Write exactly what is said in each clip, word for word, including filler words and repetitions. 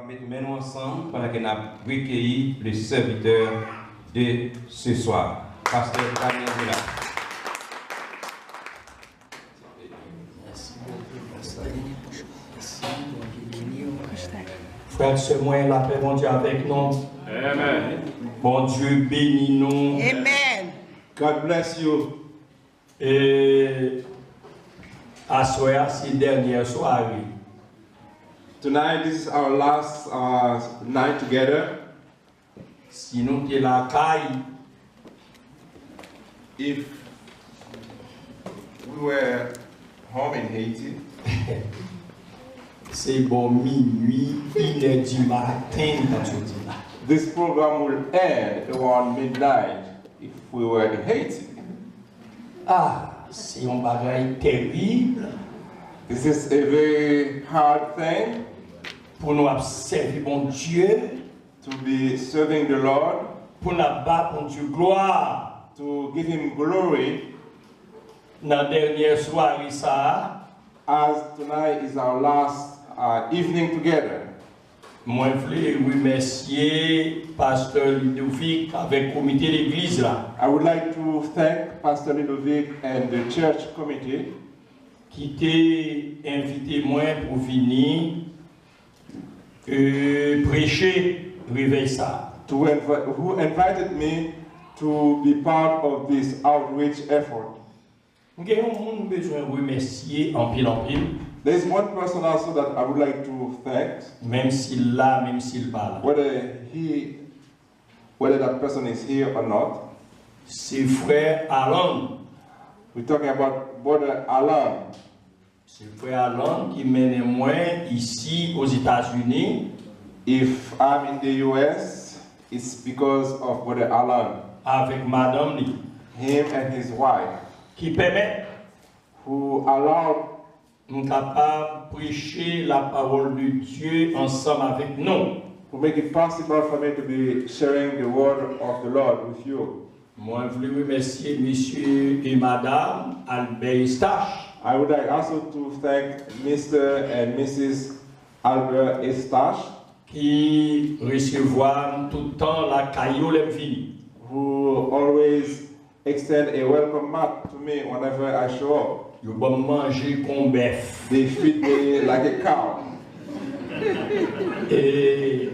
Met men nou ansanm pandan ke n ap rekeyi le serviteur de ce soir. Pastè Daniel Vila. Frè, sè mwen, lapè Bondye avèk nou. Amen. Bondye beni nou. Amen. God bless you. E aswè a se dènyè sware. Tonight, this is our last uh, night together. Si nou te lakay, if we were home in Haiti, se bò minui, inè di maten, nou t ap soti la. This program will end around midnight if we were in Haiti. Ah, se yon bagay terib. This is a very hard thing. Pou nou ap sèvi Bondye. To be serving the Lord. Pou n ap ba Bondye glwa. To give him glory. Nan dènyè sware sa a. As tonight is our last uh, evening together. Mwen vle remèsye Pastè Ludovic avèk komite legliz la. I would like to thank Pastor Ludovic and the church committee. Ki te envite mwen pou vini e preche revèy sa a. To invi- who invited me to be part of this outreach effort. M gen yon moun m bezwen remèsye anpil anpil. There is one person also that I would like to thank. Menm si l la, menm si l pa la. Whether he, whether that person is here or not. Se frè Alan. We're talking about Brother Alan. Se frè Alan ki mennen mwen isi Ozetazini. If I'm in the U S, it's because of Brother Alan. Avèk madanm li. Him and his wife. Ki pèmèt. Who allowed. M kapab preche lapawòl de Dye ansanm avèk nou. Who make it possible for me to be sharing the word of the Lord with you. Mwen vle remèsye mesye e madam Albert Eustache. I would like also to thank Mister and Missus Albert Eustache. Ki resevwa m tout tan lakay yo lè m vini. Who always extend a welcome mat to me whenever I show up. Yo ban m manje kon bèf. They feed me like a cow. E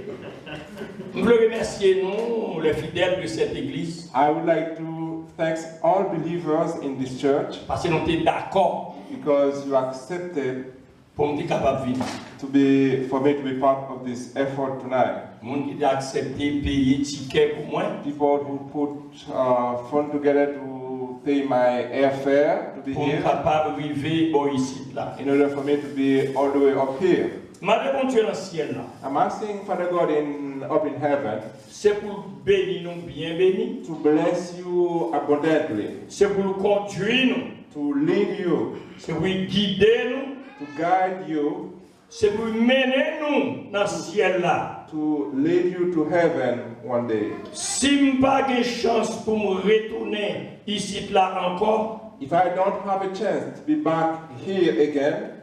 m vle remèsye nou, les fidèles de cette église. I would like to thank all believers in this church. Paske nou te dakò. Because you accepted. Pou m te kapab vini. To be, for me to be part of this effort tonight. Moun ki te aksepte peye tikè pou mwen. People who put uh, fund together to pay my airfare to be here. Pou m kapab rive bò isit la. In order for me to be all the way up here. Mande Bondye nan syèl la. I'm asking Father God in, up in heaven. Se pou l beni nou byen beni. To bless you abundantly. Se pou l kondui nou. To lead you. Se pou l gide nou. To guide you. Se pou l mennen nou nan syèl la. To lead you to heaven one day. Si m pa gen chans pou m retounen isit la ankò, if I don't have a chance to be back here again,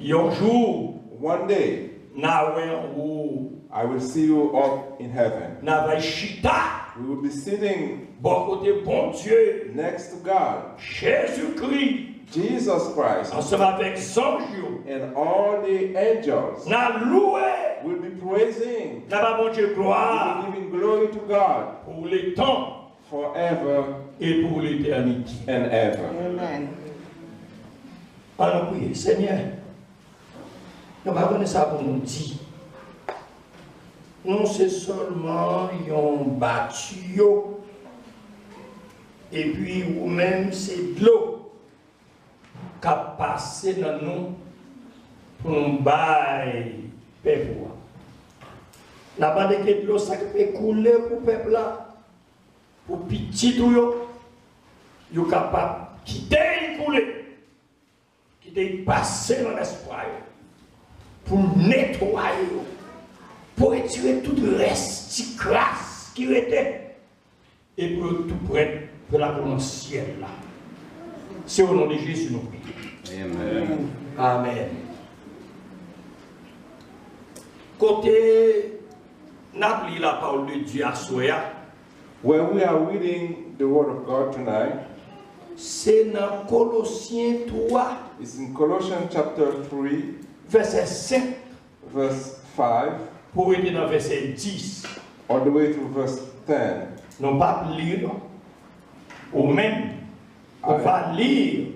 yon jou, one day, n a wè anwo. I will see you up in heaven. N a va chita. We will be sitting bò kote Bondye. Next to God. Jezikri. Jesus Christ. Ansanm avèk zanj yo. And all the angels. N a louwe. Will be praising. N a ba Bondye glwa. Will be giving glory to God. Pou letan. Forever. E pou letènite. And ever. Amen. Ann nou priye. Senyè, nou pa konnen sa pou nou di. Nou se sèlman yon batiyo, epi ou menm se dlo k ap pase nan nou pou nou bay pèp ou a. N ap mande ke dlo sa k ap koule pou pèp la, pou pitit ou yo, yo kapab kite l koule, kite l pase nan lespwa yo, pou netwaye yo, pou retire tout rès ti kras ki rete, e pou yo tou prèt pou l al nan syèl la. Se o non de Jezi nou priye. Amen. Amen. Kote n ap li lapawòl de Dye aswè a, Where we are reading the Word of God tonight, se nan Kolosyen twa, is in Colossians chapter three, vèsè senk, verse five, pou rete nan vèsè dis. All the way to verse ten. Nou p ap li l, ou menm, ou va li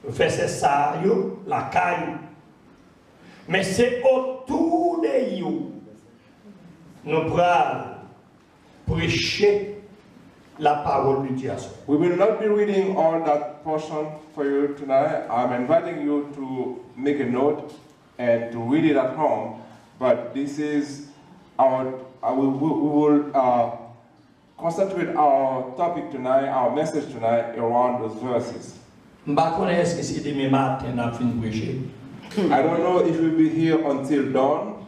vèsè sa yo lakay ou. Men se otou de yo nou pral preche lapawòl de Dye aswè. We will not be reading all that portion for you tonight. I'm inviting you to make a note and to read it at home. But this is our, uh, we, we, we will uh, concentrate our topic tonight, our message tonight, around those verses. M pa konnen èske se demen maten n ap fin preche. I don't know if we'll be here until dawn.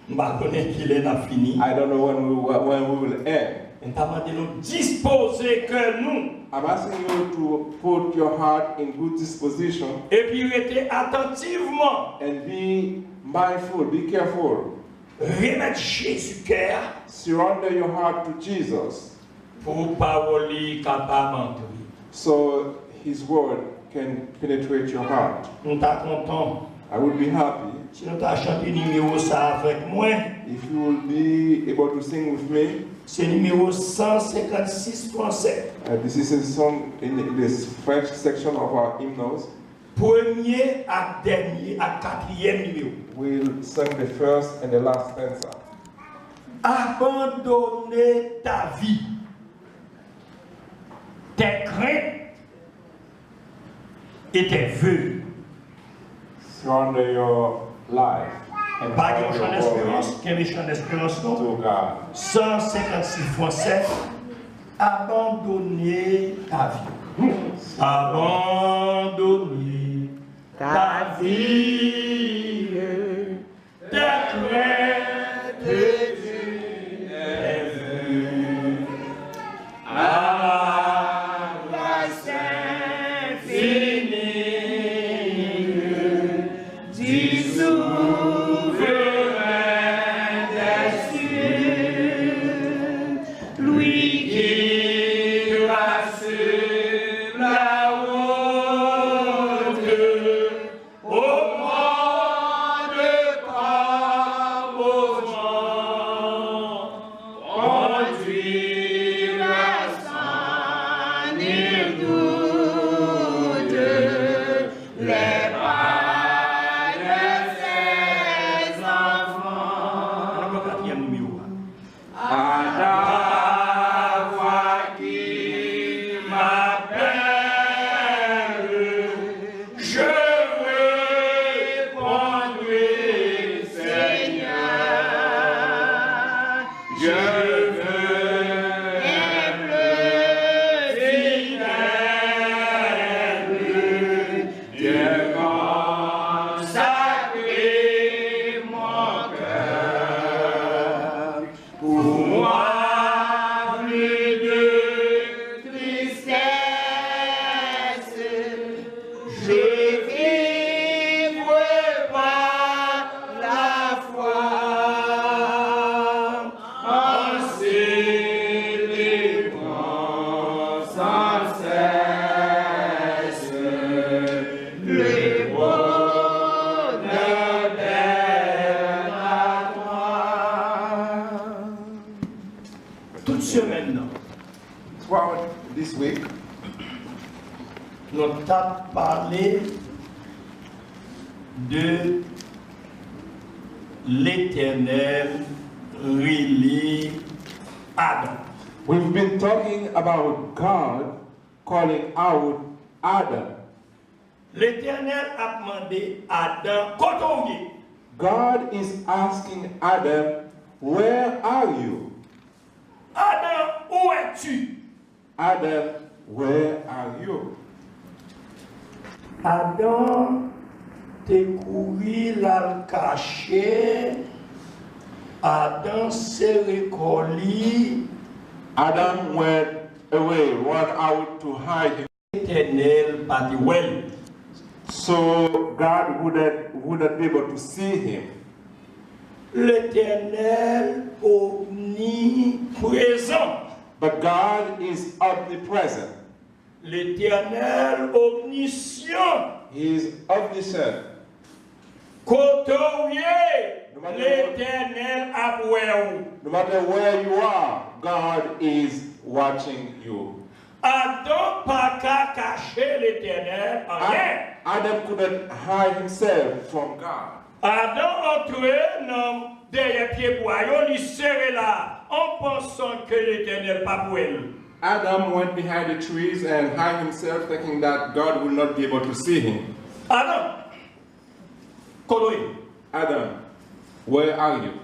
M pa konnen kilè n ap fini. I don't know when we, when we will end. Men m ta mande nou dispoze kè nou. I'm asking you to put your heart in good disposition. Epi rete atantivman. And be mindful, be careful. Remèt Jezi kè a. Surrender your heart to Jesus. Pou pawòl li kapab antre. So his word can penetrate your heart. M ta kontan. I would be happy. Si nou ta chante nimewo sa avèk mwen. If you will be able to sing with me. Se nimewo san senkannsis fransè. Uh, this is a song in the French section of our hymnals. Premye ak dènye ak katriyèm nimewo. We'll sing the first and the last stanza. Abandonner ta vie, tes craintes et tes vœux. Surrender your life and all your worries to God. Kenbe chan desperans nou. San senkannsis fransè. Abandonner ta vie. Abandonner ta vie, tes craintes et tes vœux à grâce infinie du souverain des cieux, lui qui rassure la honte au monde comme aux gens, conduira sans nul doute les pas de ses enfants. Ann pran katriyèm nimewo a. À ta voix qui m'appelle, je répondrai, Seigneur, je veux être fidèle, te consacrer mon cœur. Pour moi, plus de tristesse, je vivrai par la foi, en célébrant sans cesse le bonheur d'être à toi. Tout semèn nan, throughout this week, nou t ap pale de Letènèl rele Adan. We've been talking about God calling out Adam. Letènèl ap mande Adan, kote w ye? God is asking Adam, where are you? Adam, où es-tu? Adam, where are you? Adan te kouri l al kache. Adan sere kò li. Adam went away, run out to hide him. Letènèl pa te wè l. So God wouldn't, wouldn't be able to see him. Letènèl omniprezan. But God is omnipresent. Letènèl omnisyan. He is omniscient. Kote w ye, Letènèl ap wè w. No matter where you are, God is watching you. Adan pa ka kache Letènèl anyen. Adam couldn't hide himself from God. Adan antre nan dèyè pyebwa yo, li sere la, an pansan ke Letènèl p ap wè l. Adam went behind the trees and hide himself, thinking that God will not be able to see him. Adam, kote w ye? Adam, where are you?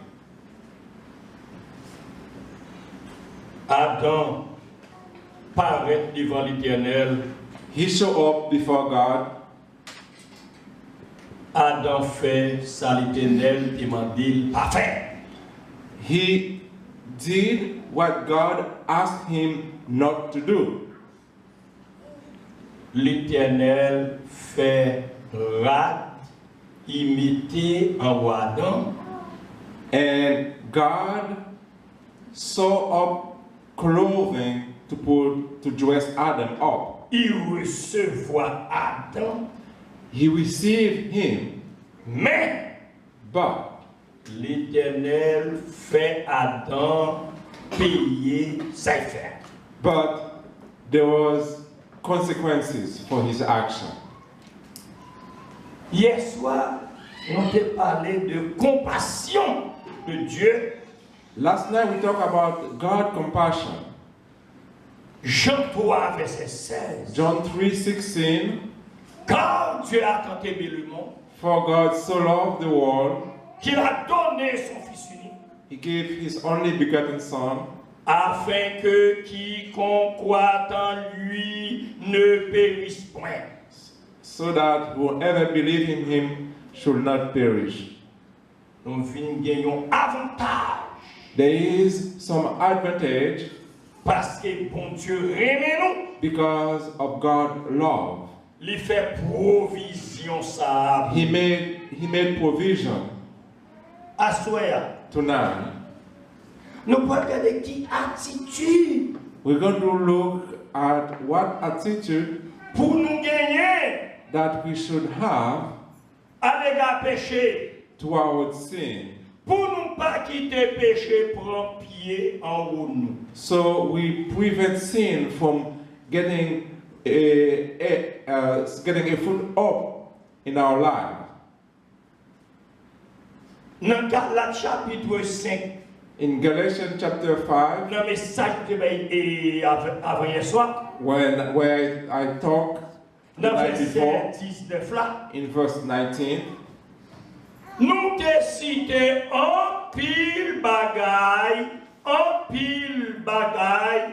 Adam parèt devan Letènèl. He showed up before God. Adam fè sa Letènèl te mande l pa fè. He did what God asked him not to do. Letènèl fè rad, li mete anwo Adam. And God sew up clothing to put to dress Adam up. Li resevwa Adam. He received him. Men, But Letènèl fè Adam peye sa l fè. But there was consequences for his action. Yèswa, nou te pale de konpasyon de Dye. Last night we talked about God compassion. Jan twa, vèsè sèz. John three sixteen. Car Dieu a tant aimé le monde, For God so loved the world, qu'il a donné son Fils unique, he gave his only begotten Son, afin que quiconque croit en lui ne périsse point. So that whoever believe in him should not perish. Nou vin gen yon avantaj. There is some advantage. Paske Bondye renmen nou. Because of God love. Li fè pwovizyon sa a pou nou. He made, he made provision. Aswè a. Tonight. Nou pral gade ki atitid. We're going to look at what attitude. Pou nou genyen. That we should have. Alega peche. Toward sin. Pou nou pa kite peche pran pye anwo nou. So we prevent sin from getting a, a, uh, getting a foot up in our life. Nan Galat chapit senk. In Galatians chapter five, nan mesaj mwen te bay, e, avan, avan yè swa. When, where I talk Nan vèsè diznèf la, in verse nineteen, nou te site anpil bagay, anpil bagay,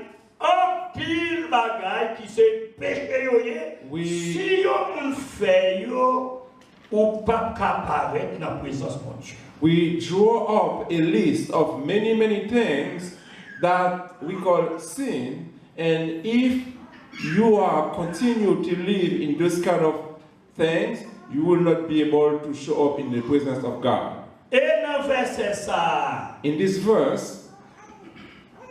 anpil bagay ki se peche yo ye. Si yon moun fè yo, ou p ap ka parèt nan prezans Bondye. We draw up a list of many, many things that we call sin, and if you are continue to live in those kind of things, you will not be able to show up in the presence of God. E nan vèsè sa a, in this verse,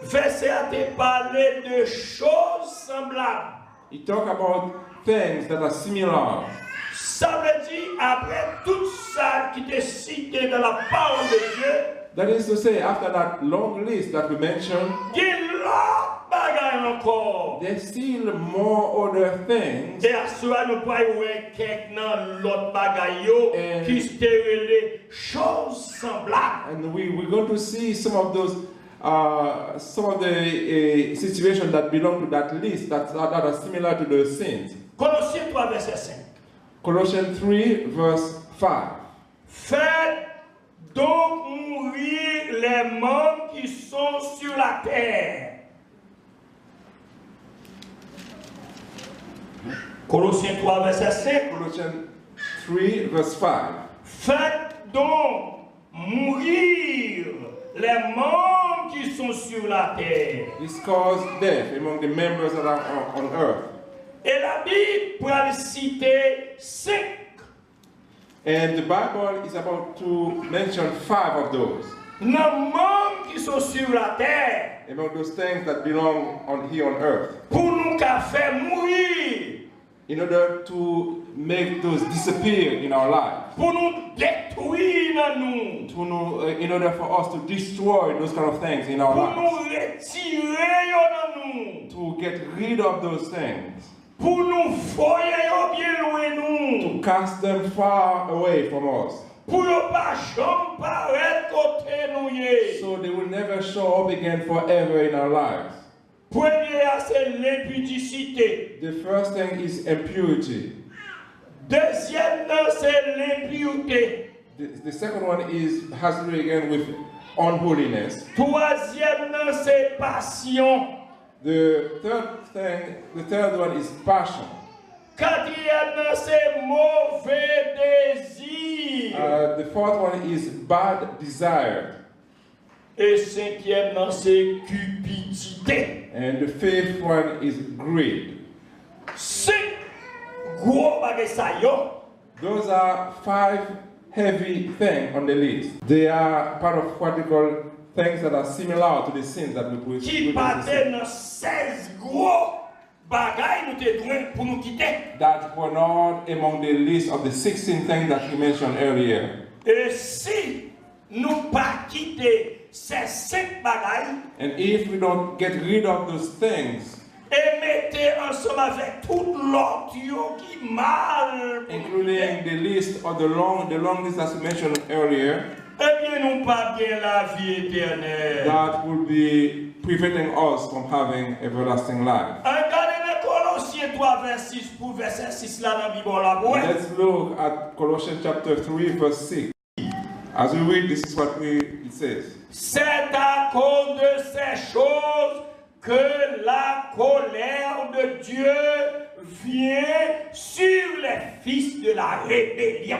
vèsè a te pale de choz sanblab. He talk about things that are similar. Sa vle di, apre tout sa ki te site dans la parole de Dieu, that is to say, after that long list that we mentioned, gen lòt bagay ankò. There's still more other things. E aswè a, nou pral wè kèk nan lòt bagay yo ki te rele choz sanblab. And we, we're going to see some of those, uh, some of the, uh, situations that belong to that list that, that are similar to those sins. Kolosyen twa vèsè senk. Colossians three, verse five. Faites donc mourir les membres qui sont sur la terre. Colossiens trois, verset cinq. Colossians three, verse five. Faites donc mourir les membres qui sont sur la terre. This cause death among the members that are on, on earth. E Labib pral site senk And the Bible is about to mention five of those. Nan manm ki sou sur la terre. About those things that belong on here on earth. Pou nou ka fè mouri. In order to make those disappear in our life. Pou nou detwi nan nou. To know, uh, in order for us to destroy those kind of things in our lives. Pou nou retire yo nan nou. To get rid of those things. Pou nou voye yo byen lwen nou. To cast them far away from us. Pou yo pa janm parèt kote nou ye. So they will never show up again forever in our lives. Premye a se lenpidisite. The first thing is impurity. Dezyèm nan se lenpirte. The, the second one is has to do again with unholiness. Twazyèm nan se pasyon. The third thing, the third one is passion. Katriyèm nan se move dezi. Uh, the fourth one is bad desire. E senkyèm nan se kipidite. And the fifth one is greed. Senk gwo bagay sa yo. Those are five heavy things on the list. They are part of what we call things that are similar to the sins that we pre- Ki we pa te previously. Nan sèz gwo bagay nou te dwe pou nou kite. That were not among the list of the sixteen things that we mentioned earlier. E si nou pa kite se senk bagay. And if we don't get rid of those things, e mete ansanm avèk tout lòt yo ki mal pou nou kite. Including the list of the long, the long list as we mentioned earlier, Ebyen, nou p ap gen lavi etènèl. That will be preventing us from having everlasting life. An gade nan Kolosyen twa vè sis pou vèsè sis la nan Bib la pou wè. Let's look at Colossians chapter three, verse six. As we read, this is what we, it says. C'est à cause de ces choses que la colère de Dieu vient sur les fils de la rébellion.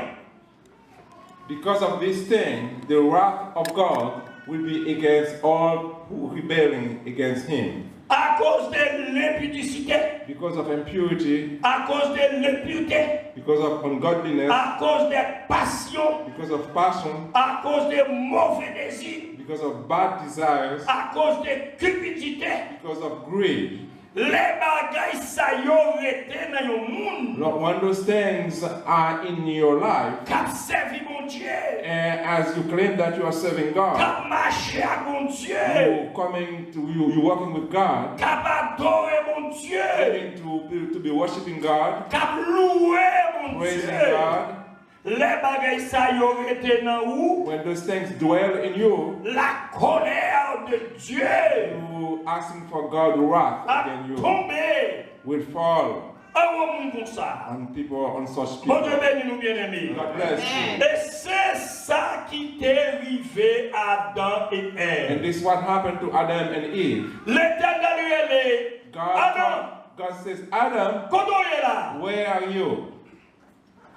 Because of this thing, the wrath of God will be against all who rebelling against him. Akoz de lenpidisite. Because of impurity. Akoz de lenpirte. Because of ungodliness. Akoz de pasyon. Because of passion. Akoz de move dezi. Because of bad desires. Akoz de kipidite. Because of greed. Lè bagay sa yo rete nan yon moun. Lord, when those things are in your life, k ap sèvi Bondye, and as you claim that you are serving God, k ap mache ak Bondye, you coming to, you, you walking with God, k ap adore Bondye, coming to, to be worshiping God, k ap louwe Bondye, praising God, lè bagay sa yo rete nan ou, when those things dwell in you, la colère de Dieu, you asking for God wrath ap against you, tonbe, will fall, anwo moun konsa. On people, on such people. Bondye beni nou, byeneme. God bless you. E se sa ki te rive Adan e Èv. And this what happened to Adam and Eve. Letènèl rele, God, Adan, God says, Adam, kote w ye la? Where are you?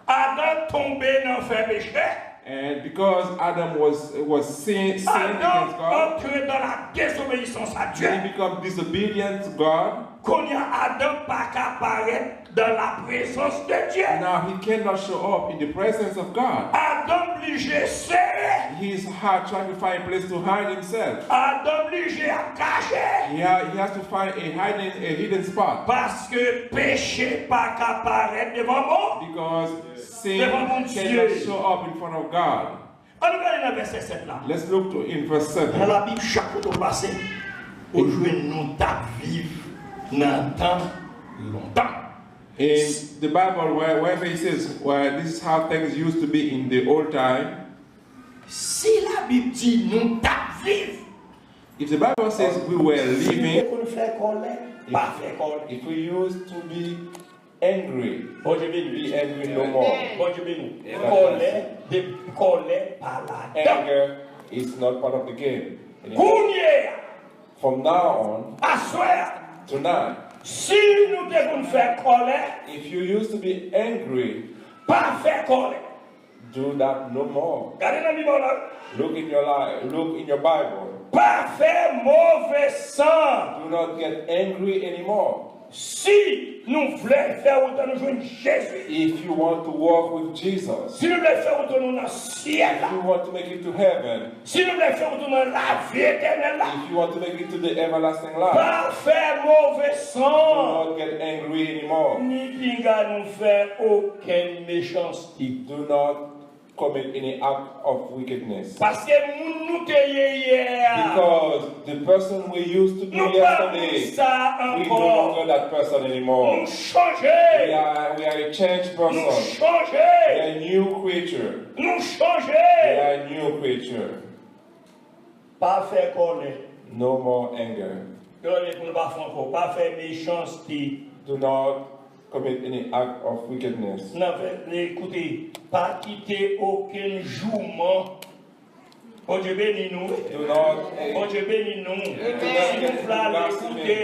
Adan tonbe nan fè peche. And because Adam was, was sin, sinned against God, Adam antre dans la désobéissance à Dieu. He become disobedient to God. Kounye a, Adan pa ka parèt dans la présence de Dieu. Now he cannot show up in the presence of God. Adan blije sere. His heart trying to find a place to hide himself. Adan blije ap kache. He, ha- he has to find a hiding, a hidden spot. Paske peche pa ka parèt devan bon. Because sin cannot show up in front of God. Ann nou gade nan vèsè sèt la. Let's look to in verse seven. Nan Labib, chak kote w pase, ou jwenn nou t ap viv nan tan lontan. In the Bible, where, wherever it says, well, this is how things used to be in the old time. Si Labib di nou t ap viv, if the Bible says we were living, si nou te konn fè kòlè, pa fè kòlè. If we used to be angry, Bondye beni w. Be angry no more. Bondye beni w. Kòlè, de kòlè pa ladan. Anger is not part of the game anymore. Kounye a, from now on, aswè a, tonight, si nou te konn fè kòlè, if you used to be angry, pa fè kòlè. Do that no more. Gade nan Bib la. Look in your life, look in your Bible. Pa fè move san. Do not get angry anymore. Si nou vle fè wout nou jwenn Jezi, If you want to walk with Jesus, si nou vle fè wout nou nan syèl la, if you want to make it to heaven, si nou vle fè wout nou nan lavi etènèl la, if you want to make it to the everlasting life, pa fè move do san, not get angry anymore. Ni pinga nou fè okenn mechanste. Do not commit any act of wickedness. Paske moun nou te ye yè a, Because the person we used to be yesterday, we no longer that person anymore. Nou chanje. We are, we are a changed person. Nou chanje. We are a new creature. Nou chanje. We are a new creature. Pa fè kòlè. No more anger. Kòlè pou nou pa fè ankò. Pa fè mechanste. Do not commit any act of wickedness. Nan vè-, ekoute, pa kite okenn jouman. Bondye beni nou, wi. Do not, eh, Bondye beni nou. Do not, si nou vle ale, ekoute,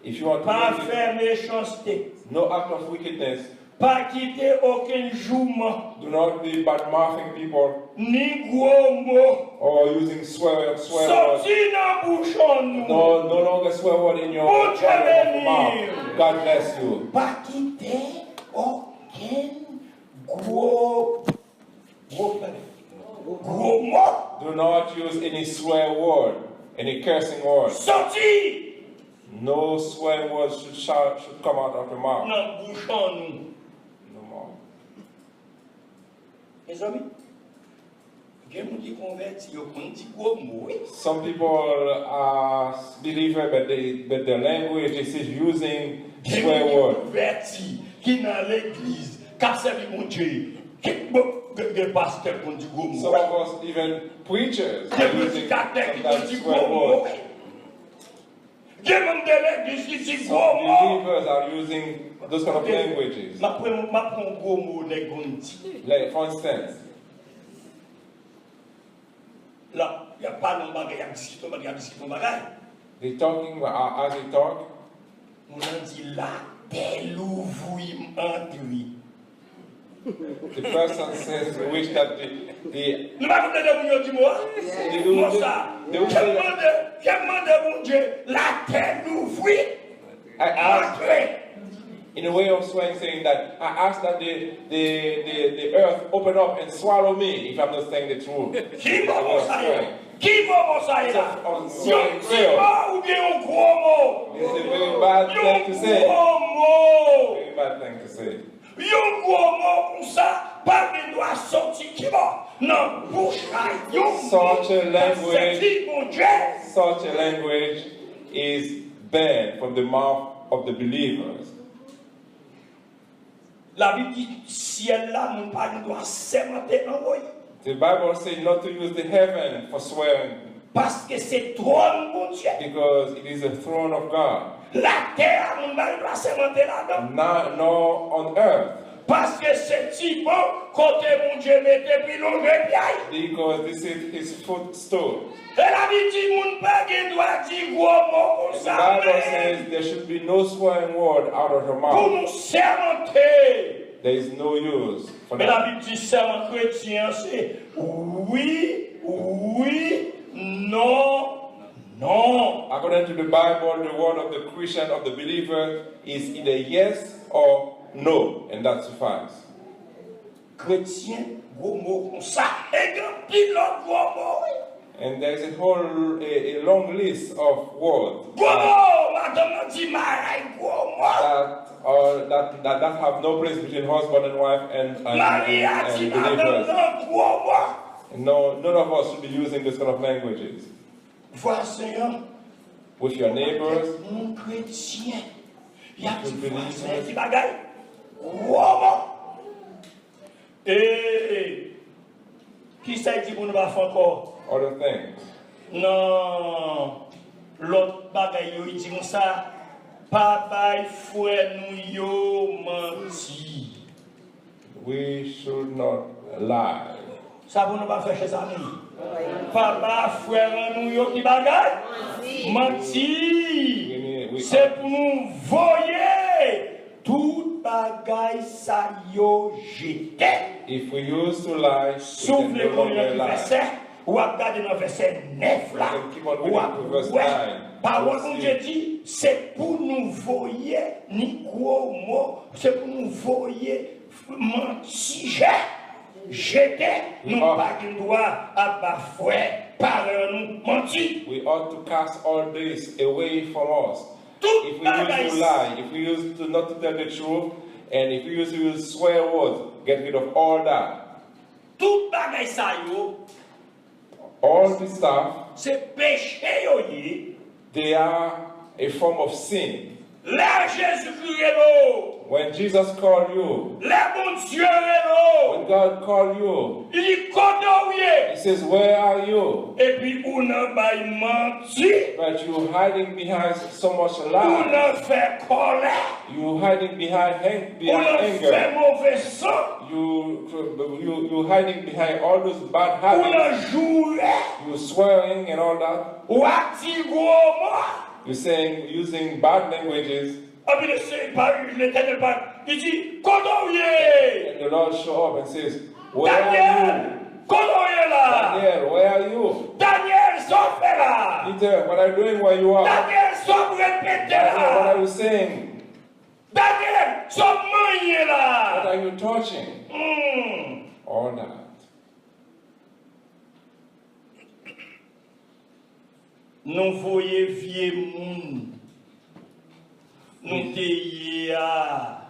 if you want to, pa fè mechanste. No act of wickedness. Pa kite okenn jouman. Do not be bad mouthing people. Ni gwo mo. Or using swear, swear words. Soti nan bouch nou. No, no longer swear word in your mouth. Bondye beni. God bless you. Pa kite okenn gwo, gwo, gwo mo. Do not use any swear word, any cursing word. Soti. No swear words should, shall, should come out of your mouth. Nan bouch nou. No more. Mezanmi, gen moun ki konvèti, yo konn di gwo mo, wi. Some people are believer, but they, but their language is using swear word. Gen moun ki konvèti, ki nan legliz, k ap sèvi Bondye. Ki, bon, gen, gen pastè k konn di gwo mo. Some of us, even preachers, are using sometimes swear words. Gen predikatè ki konn di gwo mo, wi. Gen manm de legliz ki di gwo mo. Some believers are using those kind of languages. M ap pran, m ap pran yon gwo mo nèg konn di. Like, for instance, la, y ap pale yon bagay, y ap diskite yon bagay, y ap diskite yon bagay. They talking, but, uh, as they talk, moun nan di, "Latè louvri, m antre." The person says, wish that the, the Nou pa konn tande moun yo di mo a? Mo sa. Kè m mande, kè m mande Bondye, latè louvri. I ask, in a way of swearing, saying that, "I ask that the, the, the, the earth open up and swallow me if I'm not saying the truth." Ki mo mo sa ye? Ki mo mo sa ye la? Yon ti mo oubyen yon gwo mo? It's a very bad thing to say. Yon gwo mo. Very bad thing to say. Yon gwo mo konsa pa gen dwa soti kibò nan bouch a yon moun k ap sèvi Bondye. Such a language, such a language is banned from the mouth of the believers. Labib di, syèl la, moun pa gen dwa sèmante anwo l. The Bible says not to use the heaven for swearing. Paske se twòn Bondye. Because it is the throne of God. Latè a, moun pa gen dwa sèmante ladan. Not, nor on earth. Paske se ti ban kote Bondye mete pi lonje pye l. Because this is his footstool. E Labib di moun pa gen dwa di gwo mo konsa. The Bible says there should be no swearing word out of your mouth. Pou nou sèmante. There is no use for that. Men Labib di sèman kretyen an se wi, wi, non, non. According to the Bible, the word of the Christian, of the believer, is either yes or no, and that suffice. Kretyen, gwo mo konsa. E gen anpil lòt gwo mo, wi. And there is a whole, a, a long list of words. Gwo mo, madanm nan di maray gwo mo. That, uh, that, that, that have no place between husband and wife and, and, and, and believers. Mari a di madanm nan gwo mo. No, none of us should be using this kind of languages. Vwazen an. With your neighbors. Moun kretyen. Y ap di vwazen an ki bagay. Gwo mo. E kisa l di pou nou pa fè ankò? Other things. Nan lòt bagay yo, li di konsa, pa bay frè nou yo manti. We should not lie. Sa pou nou pa fè, chè zanmi? Pa ba frè nou yo ki bagay? Manti. We need, we Se pou nou voye tout bagay sa yo jete. If we used to lie, we can no longer lie. Si w vle konnen ki vèsè, W ap gade nan vèsè nèf la, w ap wè pawòl Bondye di, se pou nou voye, ni gwo mo, se pou nou voye manti, jete, nou pa gen dwa ap ba frè, parèy nou manti. We ought to cast all this away from us. Tout bagay, if we used to lie, if we used to not to tell the truth, and if we used to use swear words, get rid of all that. Tout bagay sa yo, all this stuff, se peche yo ye. They are a form of sin. Lè Jezikri rele w, when Jesus call you, lè Bondye rele w, when God call you, li di, "Kote w ye?" He says, "Where are you?" Epi ou nan bay manti. But you hiding behind so much lies. Ou nan fè kòlè. You hiding behind, behind anger. Ou nan fè move san. You, you, you hiding behind all those bad habits. Ou nan joure. You swearing and all that. W ap di gwo mo. You saying, using bad languages. Epi le Senyè pa, Letènèl pa, li di, "Kote w ye?" And the Lord show up and says, "Where are you?" Daniel, kote w ye la? Daniel, where are you? Daniel, sa w fè la? Peter, what are you doing where you are? Daniel, sa w repete la? Daniel, what are you saying? Daniel, sa w manyen la? What are you touching? Hmm. All that. Nou voye vye moun nou te ye a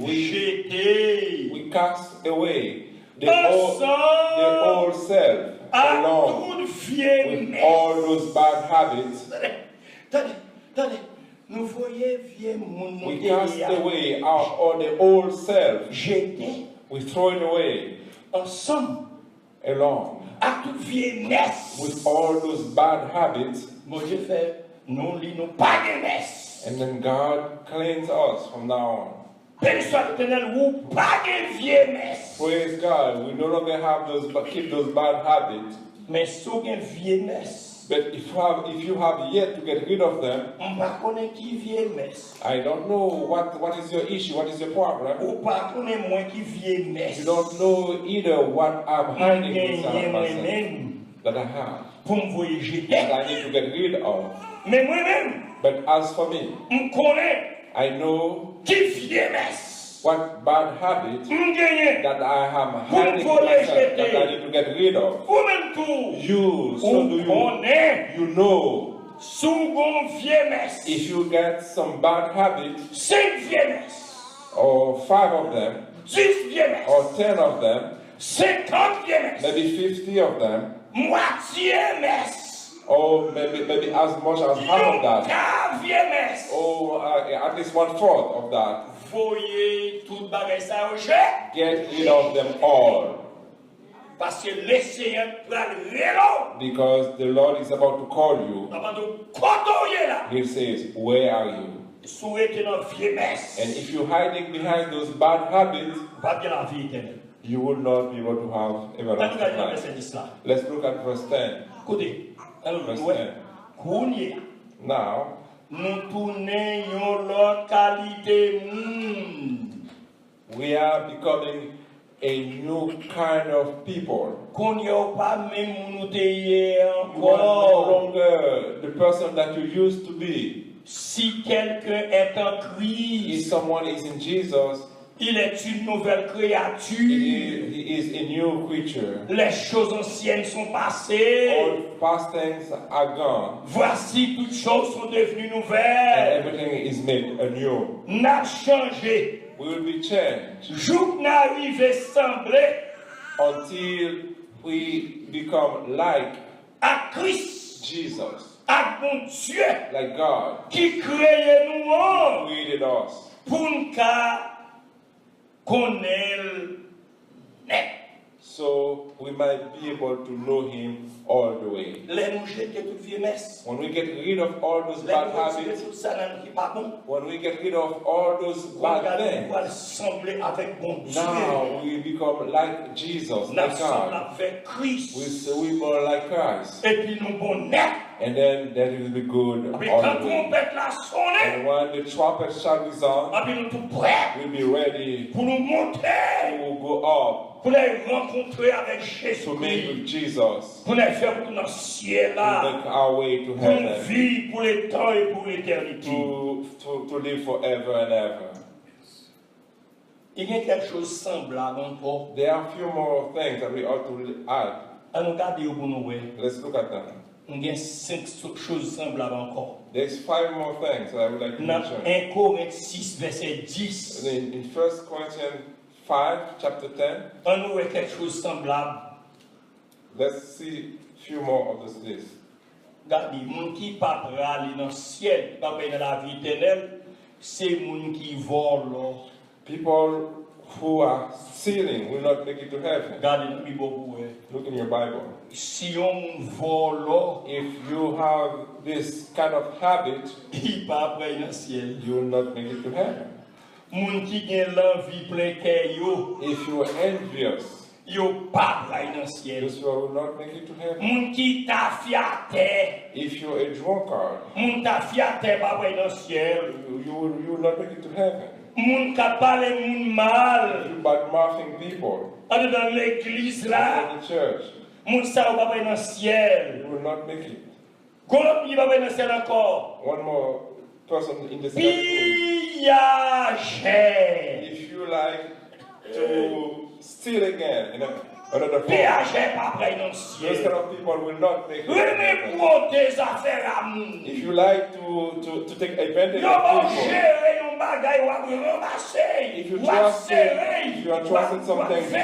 jete. We cast away the old, the old self along with all those bad habits. Tande, tande, tande. Nou voye vye moun nou te ye a. We cast away our, all the old self. Jete. We throw it away. Ansanm. Along. Ak tout vye mès. With all those bad habits. Bondye fè nou li nou pa gen mès. And then God cleanse us from now on. Beni swa Letènèl, ou pa gen vye mès. Praise God, we no longer have those, keep those bad habits. Men si w gen vye mès. But if you have, if you have yet to get rid of them, m pa konnen ki vye mès. I don't know what, what is your issue, what is your problem. Ou pa konnen mwen ki vye mès. You don't know either what I'm hiding inside of myself that I have, pou m voye jete, that I need to get rid of. Men mwen menm, but as for me, m konnen, I know, ki vye mès what bad habit m genyen that I am hiding in myself that I need to get rid of. Ou menm tou, you, so do you. Ou konnen, you know. Si w gon vye mès, if you get some bad habit, senk vye mès, or five of them, dis vye mès, or ten of them, senkant vye mès, maybe fifty of them, mwatye mès, or maybe, maybe as much as half of that, yon ka vye mès, or, uh, at least one fourth of that. Voye tout bagay sa yo jete. Get rid of them all. Paske Lesenyè pral rele w. Because the Lord is about to call you. L ap mande w, "Kote w ye la?" He says, "Where are you?" Si w rete nan vye mès, and if you hiding behind those bad habits, ou p ap gen lavi etènèl. You will not be able to have everlasting life. Ann nou gade nan vèsè dis la. Let's look at verse ten. Koute, ann nou wè. Verse ten. Kounye a, now, nou tounen yon lòt kalite moun. We are becoming a new kind of people. Kounye a ou pa menm moun ou te ye ankò. You are no longer the person that you used to be. Si quelqu'un est en Christ, if someone is in Jesus, il est une nouvelle créature. He is, he is a new creature. Les choses anciennes sont passées. All past things are gone. Voici, toutes choses sont devenues nouvelles. And everything is made anew. N ap chanje. We will be changed. Jouk n a rive sanble. Until we become like, ak Kris, Jesus, ak Bondye, like God, ki kreye nou an, created us, pou n ka konnen l nèt. So we might be able to know him all the way. Lè nou jete tout vye mès, when we get rid of all those bad habits, lè nou retire tout sa nan nou ki pa bon, when we get rid of all those bad things, kounye a nou pral sanble avèk Bondye. Now we become like Jesus, like God. N ap sanble avèk Kris. We s-, we more like Christ. Epi nou bon nèt. And then that it will be good all the way. Epi kan twonpèt la sonnen, And when the trumpet shall resound, epi nou tou prè, we'll be ready pou nou monte, to go up, pou n al rankontre avèk Jezikri, to meet with Jesus, pou n al fè wout nan syèl la, to make our way to heaven, pou nou viv pou letan e pou letènite. To, to, to live forever and ever. Gen kèk choz sanblab ankò. There are a few more things that we ought to add. An nou gade yo pou nou wè. Let's look at them. M gen senk so- choz sanblab ankò. There's five more things that I would like to mention. Nan en Korent sis, vèsè dis. In, in First Corinthians five, chapter ten, An nou wè kèk choz sanblab. Let's see few more of this list. Gade, moun ki pa prale nan syèl, ki pa prale nan lavi etènèl, se moun ki vòlò. People who are stealing will not make it to heaven. Gade nan Bib ou pou wè. Look in your Bible. Si yon moun vòlò, If you have this kind of habit, li pa prale nan syèl. You will not make it to heaven. Moun ki gen lanvi plen kè yo, If you are envious, yo pa prale nan syèl. Those people will not make it to heaven. Moun ki tafyatè, If you're a drunkard, moun tafyatè pa prale nan syèl. You, you will, you will not make it to heaven. Moun k ap pale moun mal, If you bad mouthing people andedan legliz la, in the church, moun sa yo pa prale nan syèl. You will not make it. Gon lòt moun ki pa prale nan syèl ankò. One more person in this category. Piyajè. If you like to steal again in a, another form, Piyajè pa prale nan syèl. Those kind of people will not make it to heaven. Renmen pwote zafè a moun. If you like to, to, to take advantage of people, Yo ba w jere yon bagay, w ap ranmase, If you w ap trust sere, in, if you are trusting something to a,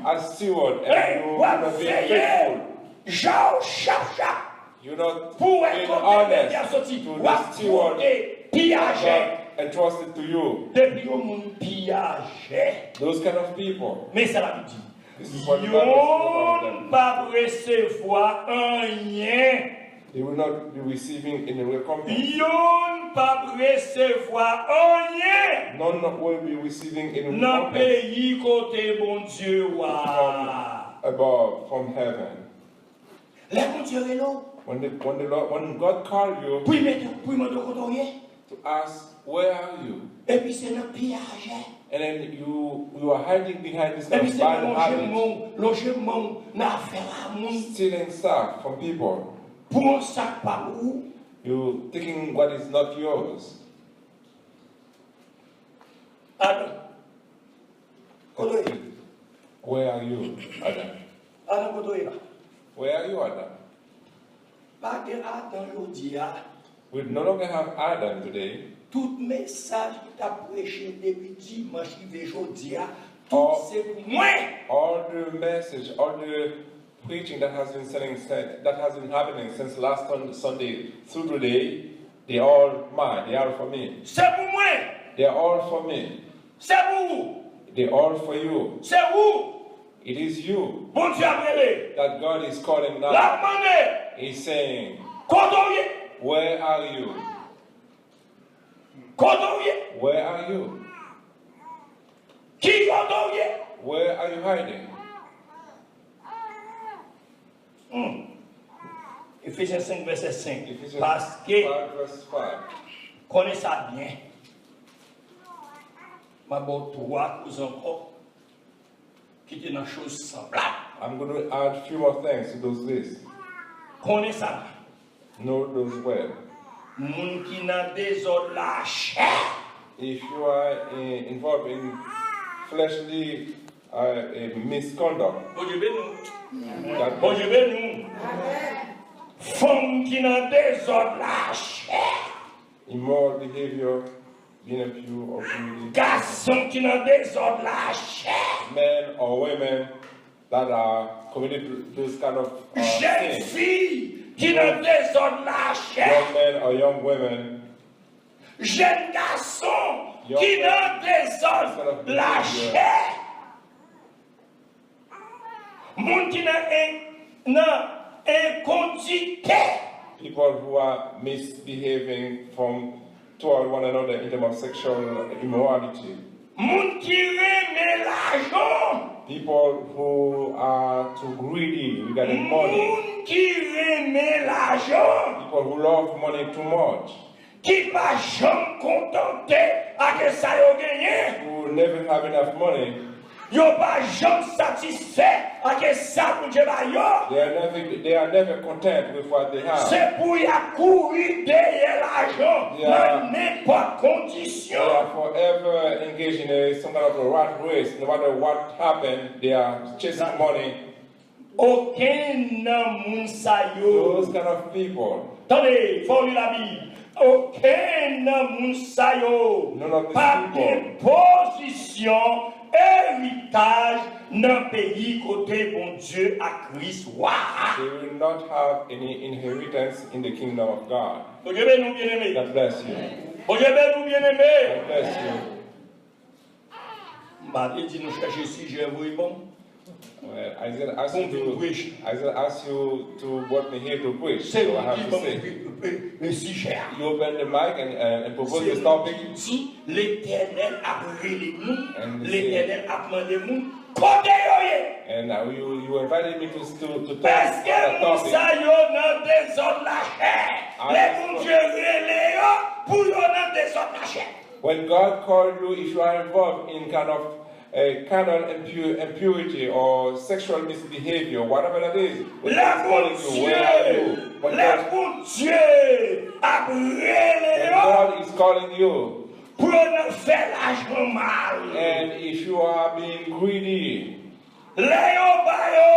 a steward, and you, you are not being faithful, Jan w chap chap pou wè kote bèt la soti, w ap monte piyajè. Depi yon moun piyajè, men sa Labib di, yonn p ap resevwa anyen. They will not be receiving any recompense. Yonn p ap resevwa anyen. None will be receiving any recompense. Nan peyi kote Bondye w a. From above, from heaven. Lè Bondye rele w, When the, when the Lord, when God call you pou l mete, pou l mande w kote w ye, to ask, "Where are you?" Epi se nan piyajè. And then you, you are hiding behind this kind of bad habit. Epi se nan lonje men w, lonje men w nan afè a moun. Stealing stuff from people. Pou yon sa k pa pou ou. You taking what is not yours. Adan. Kote w ye? Where are you, Adam? Adan, kote w ye la? Where are you, Adam? Pa gen Adan jodi a. We no longer have Adam today. Tout mesaj ki t ap preche depi dimanch rive jodi a, tout se pou mwen. All the message, all the preaching that has been selling, that has been happening since last Sun- Sunday through today, they all mine. They are for me. Se pou mwen. They are all for me. Se pou ou. They all for you. Se ou. It is you. Bondye ap rele. That God is calling now. L ap mande. He's saying, kote w ye? Where are you? Kote w ye? Where are you? Ki kote w ye? Where are you hiding? Hmm. Efezyen senk, vèsè senk. Ephesians Paske, five, verse five. Konnen sa byen. M ap ba w twa koze ankò ki te nan choz sanblab. I'm going to add few more things to those lists. Konnen sa. Know those well. Moun ki nan dezòd lachè. If you are, eh, involved in fleshly, uh, eh, misconduct, Bondye beni w. That Bondye beni w. Fanm ki nan dezòd lachè. Immoral behavior, being impure or greedy. Gason ki nan dezòd lachè. Men or women that are committed those kind of, uh, sins. Jèn fi ki nan dezòd lachè. Young men or young women. Jèn gason ki nan dezòd lachè. Moun ki nan en- nan enkondite. People who are misbehaving from toward one another in terms of sexual immorality. Moun ki renmen lajan. People who are too greedy regarding money. Moun ki renmen lajan. People who love money too much. Ki pa janm kontante ak sa yo genyen. Who never have enough money. Yo pa janm satisfè ak sa Bondye ba yo. They are never, they are never content with what they have. Se pou y ap kouri dèyè lajan. They are, nan nenpòt kondisyon. They are forever engaged in a, some kind of a rat race. No matter what happen, they are chasing money. Okenn nan moun sa yo. Those kind of people. Tande, fò w li Labib. Okenn nan moun sa yo pa gen pozisyon, eritaj nan peyi kote Bondye ak Kris wa a. They will not have any inheritance in the kingdom of God. Bondye beni w, byeneme. God bless you. Bondye beni w, byeneme. God bless you. M pa te di nou chèche sijè voye ban m. Well, I didn't ask you to, I didn't ask you to brought me here to preach, so I have to say. Se ou ki ban m sijè a. You open the mic and, and, and propose this topic. Se ou ki di Letènèl ap rele moun, Letènèl ap mande moun kote yo ye. And, uh, you, you invited me to, to, to talk on that topic. Èske moun sa yo nan dezòd lachè? Lè Bondye rele yo, pou yo nan dezòd lachè. When God called you, if you are involved in kind of a carnal impu- impurity or sexual misbehavior, whatever that is, when God is calling you, where are you? When God, Lè Bondye ap rele yo, when God is calling you, pou yo nan fè lajan mal. And if you are being greedy, Lè yo ba yo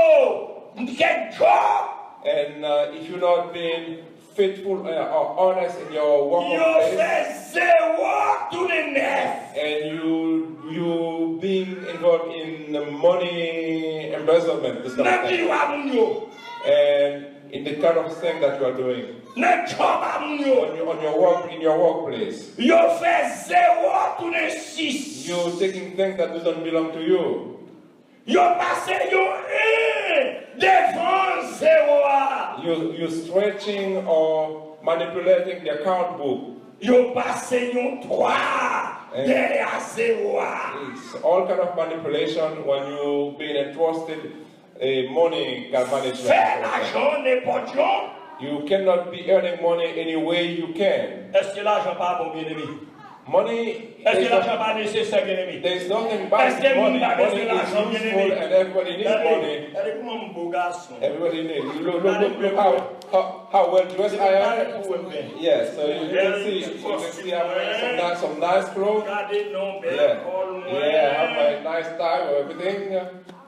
kèk djòb. And, uh, if you're not being faithful, uh, or honest in your work place, yo fè zewo tounen nèf. And you, you being involved in the money embezzlement, this kind of thing. Nan biwo a moun yo. And in the kind of thing that you are doing. Nan djòb a moun yo. On your, on your work, in your workplace. Yo fè zewo tounen sis. You're taking things that doesn't belong to you. Yo pase yon en devan zewo a. You, you stretching or manipulating the account book. Yo pase yon twa dèyè zewo a. It's all kind of manipulation when you being entrusted a money that management. Fè lajan nenpòt jan. You cannot be earning money any way you can. Èske lajan pa bon, byeneme? Money, èske lajan pa nesesè, byeneme? There is nothing bad in money. Money is useful and everybody needs money. Gade, gade kòman m bo gason. Everybody needs. Look, look, look, look how, how, how well dressed I am. Yes, so you, you can see, you can see I'm wearing some nice, some nice clothes. Gade non, bèl kòl mwen. Yeah, I have my nice tie or everything.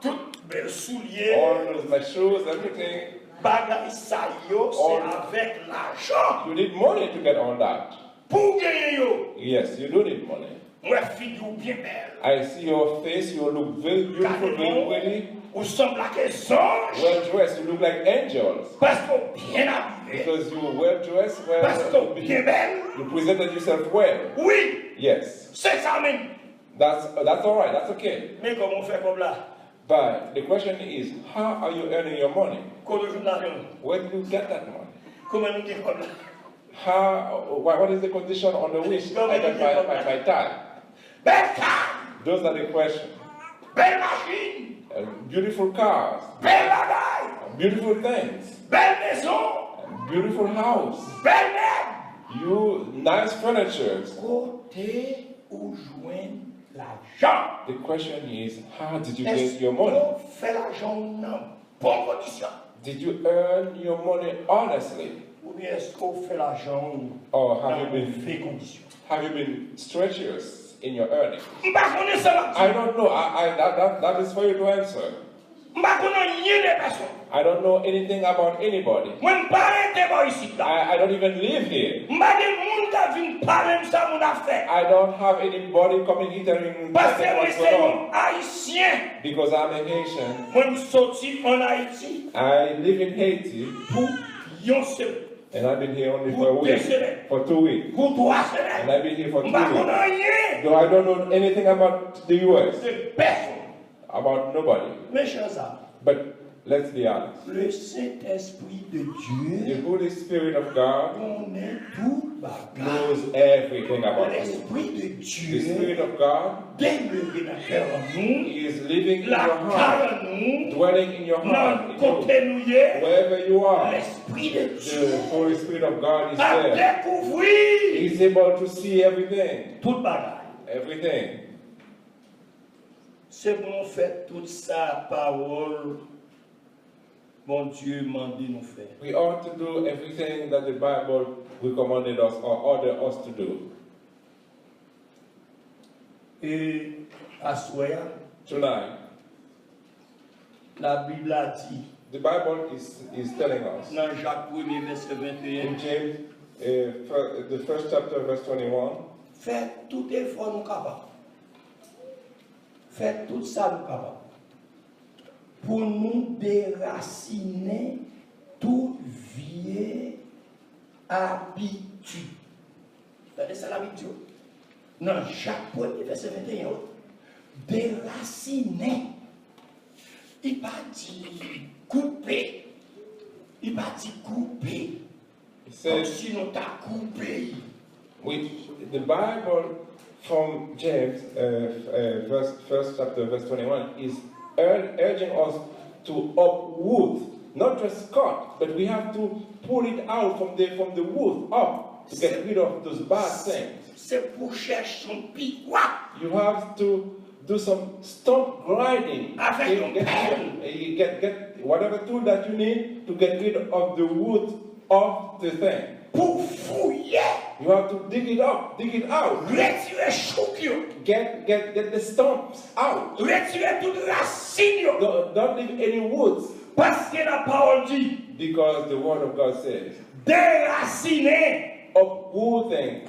Tout bèl soulye. All those, my shoes, everything. Bagay sa yo, se avèk lajan. You need money to get all that. Pou w genyen yo. Yes, you do need money. M wè figi w byen bèl. I see your face, you look very beautiful, very pretty. Ou sanble ak zanj. Well dressed, you look like angels. Paske w byen abiye. Because you well dressed, well. Paske w byen bèl. You presented yourself well. Wi. Yes. Se sa menm. That's, that's all right, that's okay. Men kòman w fè kòb la? But the question is, how are you earning your money? Kote w jwenn lajan? Where do you get that money? Kòman nou gen kòb la? How, what, what is the condition under which I got my, my, my tithe? Bèl kay! Those are the questions. Bèl machin! Uh, beautiful cars. Bèl bagay! Beautiful things. Bèl mezon! Beautiful house. Bèl mèb! You, nice furnitures. Kote ou jwenn lajan? The question is, how did you get your money? Èske w fè lajan w nan bon kondisyon? Did you earn your money honestly? Oubyen èske w fè lajan w nan move kondisyon? Or have you been, have you been treacherous in your earnings? M pa konnen sa m ap di. I don't know. I, I, that, that, that is for you to answer. M pa konn anyen de pèsonn. I don't know anything about anybody. Mwen m pa rete bò isit la. I, I don't even live here. M pa gen moun k ap vin pale m sa moun ap fè. I don't have anybody coming here telling me what's going on. Paske mwen se yon Ayisyen. Because I'm a Haitian. Mwen m soti ann Ayiti. I live in Haiti. Pou yon semèn. And I've been here only for a week. Pou de semèn. For two weeks. Pou twa semèn. And I've been here for three weeks. M pa konn anyen. Though I don't know anything about the U S. De pèsonn. About nobody. Men chan sa. But Let's be honest. Le Saint-Esprit de The Dieu Holy Spirit of God connaît tout bagay. Knows everything about you. L'Esprit de The Spirit Dieu of God demeure nan kè an nou, is living in your lakay heart, an nou, dwelling in your heart, nan in kote you. Nou ye, Wherever you are, L'Esprit de the Dieu Holy Spirit of God is ap there. Dekouvri He's able to see everything. Tout bagay. Everything. Se pou nou fè tout sa pawòl Bondye mande nou fè. We ought to do everything that the Bible recommended us or ordered us to do. E aswè a, Tonight, Labib la di the Bible is, is telling us nan Jak premye vèsè venteyen, in James, uh, fir- the first chapter, verse twenty-one, fè tout efò nou kapab. Fè tout sa nou kapab pou nou derasinen tout vye abitid. Gade sa Labib di w. Nan Jak premye vèsè venteyen, derasinen. Li pa di koupe. Li pa di koupe. He says, Kòmsi nou ta koupe. we, the Bible from James, uh, uh, verse, first chapter, verse twenty-one, is ur- urging us to uproot, not just cut, but we have to pull it out from the, from the root up to get rid of those bad things. Se pou chèche yon pi dwat. You have to do some stump grinding. Avec You your get, pen. You get, get whatever tool that you need to get rid of the root of the thing. Pou fouye, You have to dig it up, dig it out. Retire chouk yo. Get, get, get the stumps out. Retire tout rasin yo. Don't, don't leave any roots. Paske la pawòl di, Because the word of God says, derasinen uprooting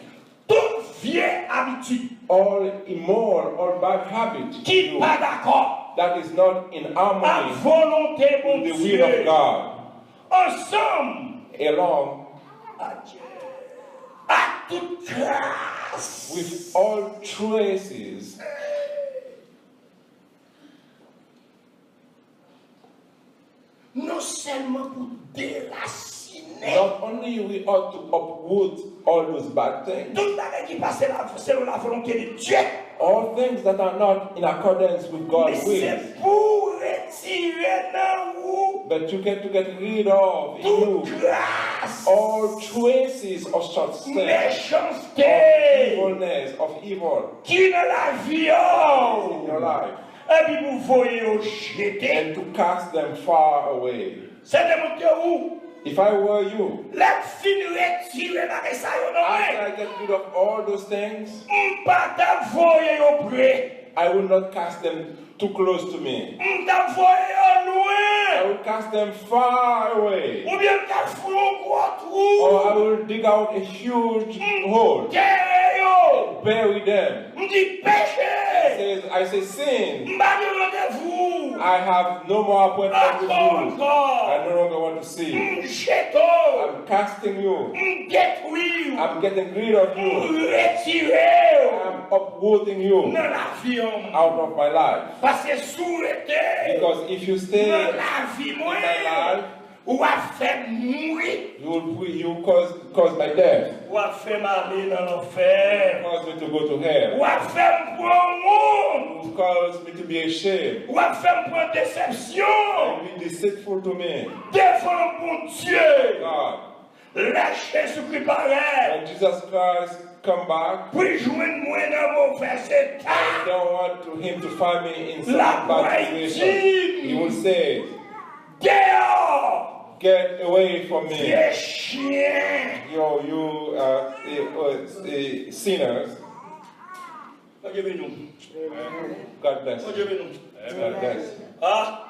tout vye abitid all immoral, all bad habit ki pa dakò that is not in ak harmony volonte with the will of Bondye. God, Ansanm along ak tout kras. With all traces. Non sèlman pou derasinen Not only we ought to uproot all those bad things, tout bagay ki pa se la, selon la volonte de Dye. All things that are not in accordance with Men God's se will. Pou retire nan ou But you get to get rid of in tout you kras, all traces of such sin, mechanste of evilness, of evil ki nan lavi in yo, your life, epi pou voye yo jete. and to cast them far away. Se te mwen te ou, If I were you, lè m fin retire bagay sa yo nan after mwen, I get rid of all those things, m pa t ap voye yo pre. I will not cast them too close to me. M t ap voye yo I lwen. will cast them far away. Oubyen m t ap fè yon gwo Or I twou. will dig out a huge hole, Antere yo. Bury them. M di peche. Says, I say, sin, M pa gen randevou. I have no more appointment with you. Ankò. I no longer want to see. M jete w. I'm casting you. M detwi w. I'm getting rid of you. M retire w. I'm uprooting you Nan lavi an. Out of my life. Paske si w rete Because if you stay nan in lavi my mwen, life, w ap fè m mouri. you will, you cause, cause my death. W ap fè m ale nan lanfè. Cause me to go to hell. W ap fè m pran wont. You cause me to be ashamed. W ap fè m pran desepsyon. And be deceitful to me. Devan Bondye. God. Lè Jezikri parèt When Jesus Christ come back, pou l jwenn mwen nan movèz eta, I don't want to him to find me in such La a bad parole situation. dit. He will say, Deyò! "Get away from me, Vye chen! yo, you uh, uh, uh, sinners." Bondye beni w. God bless Bondye you. Beni w. God bless. Ah!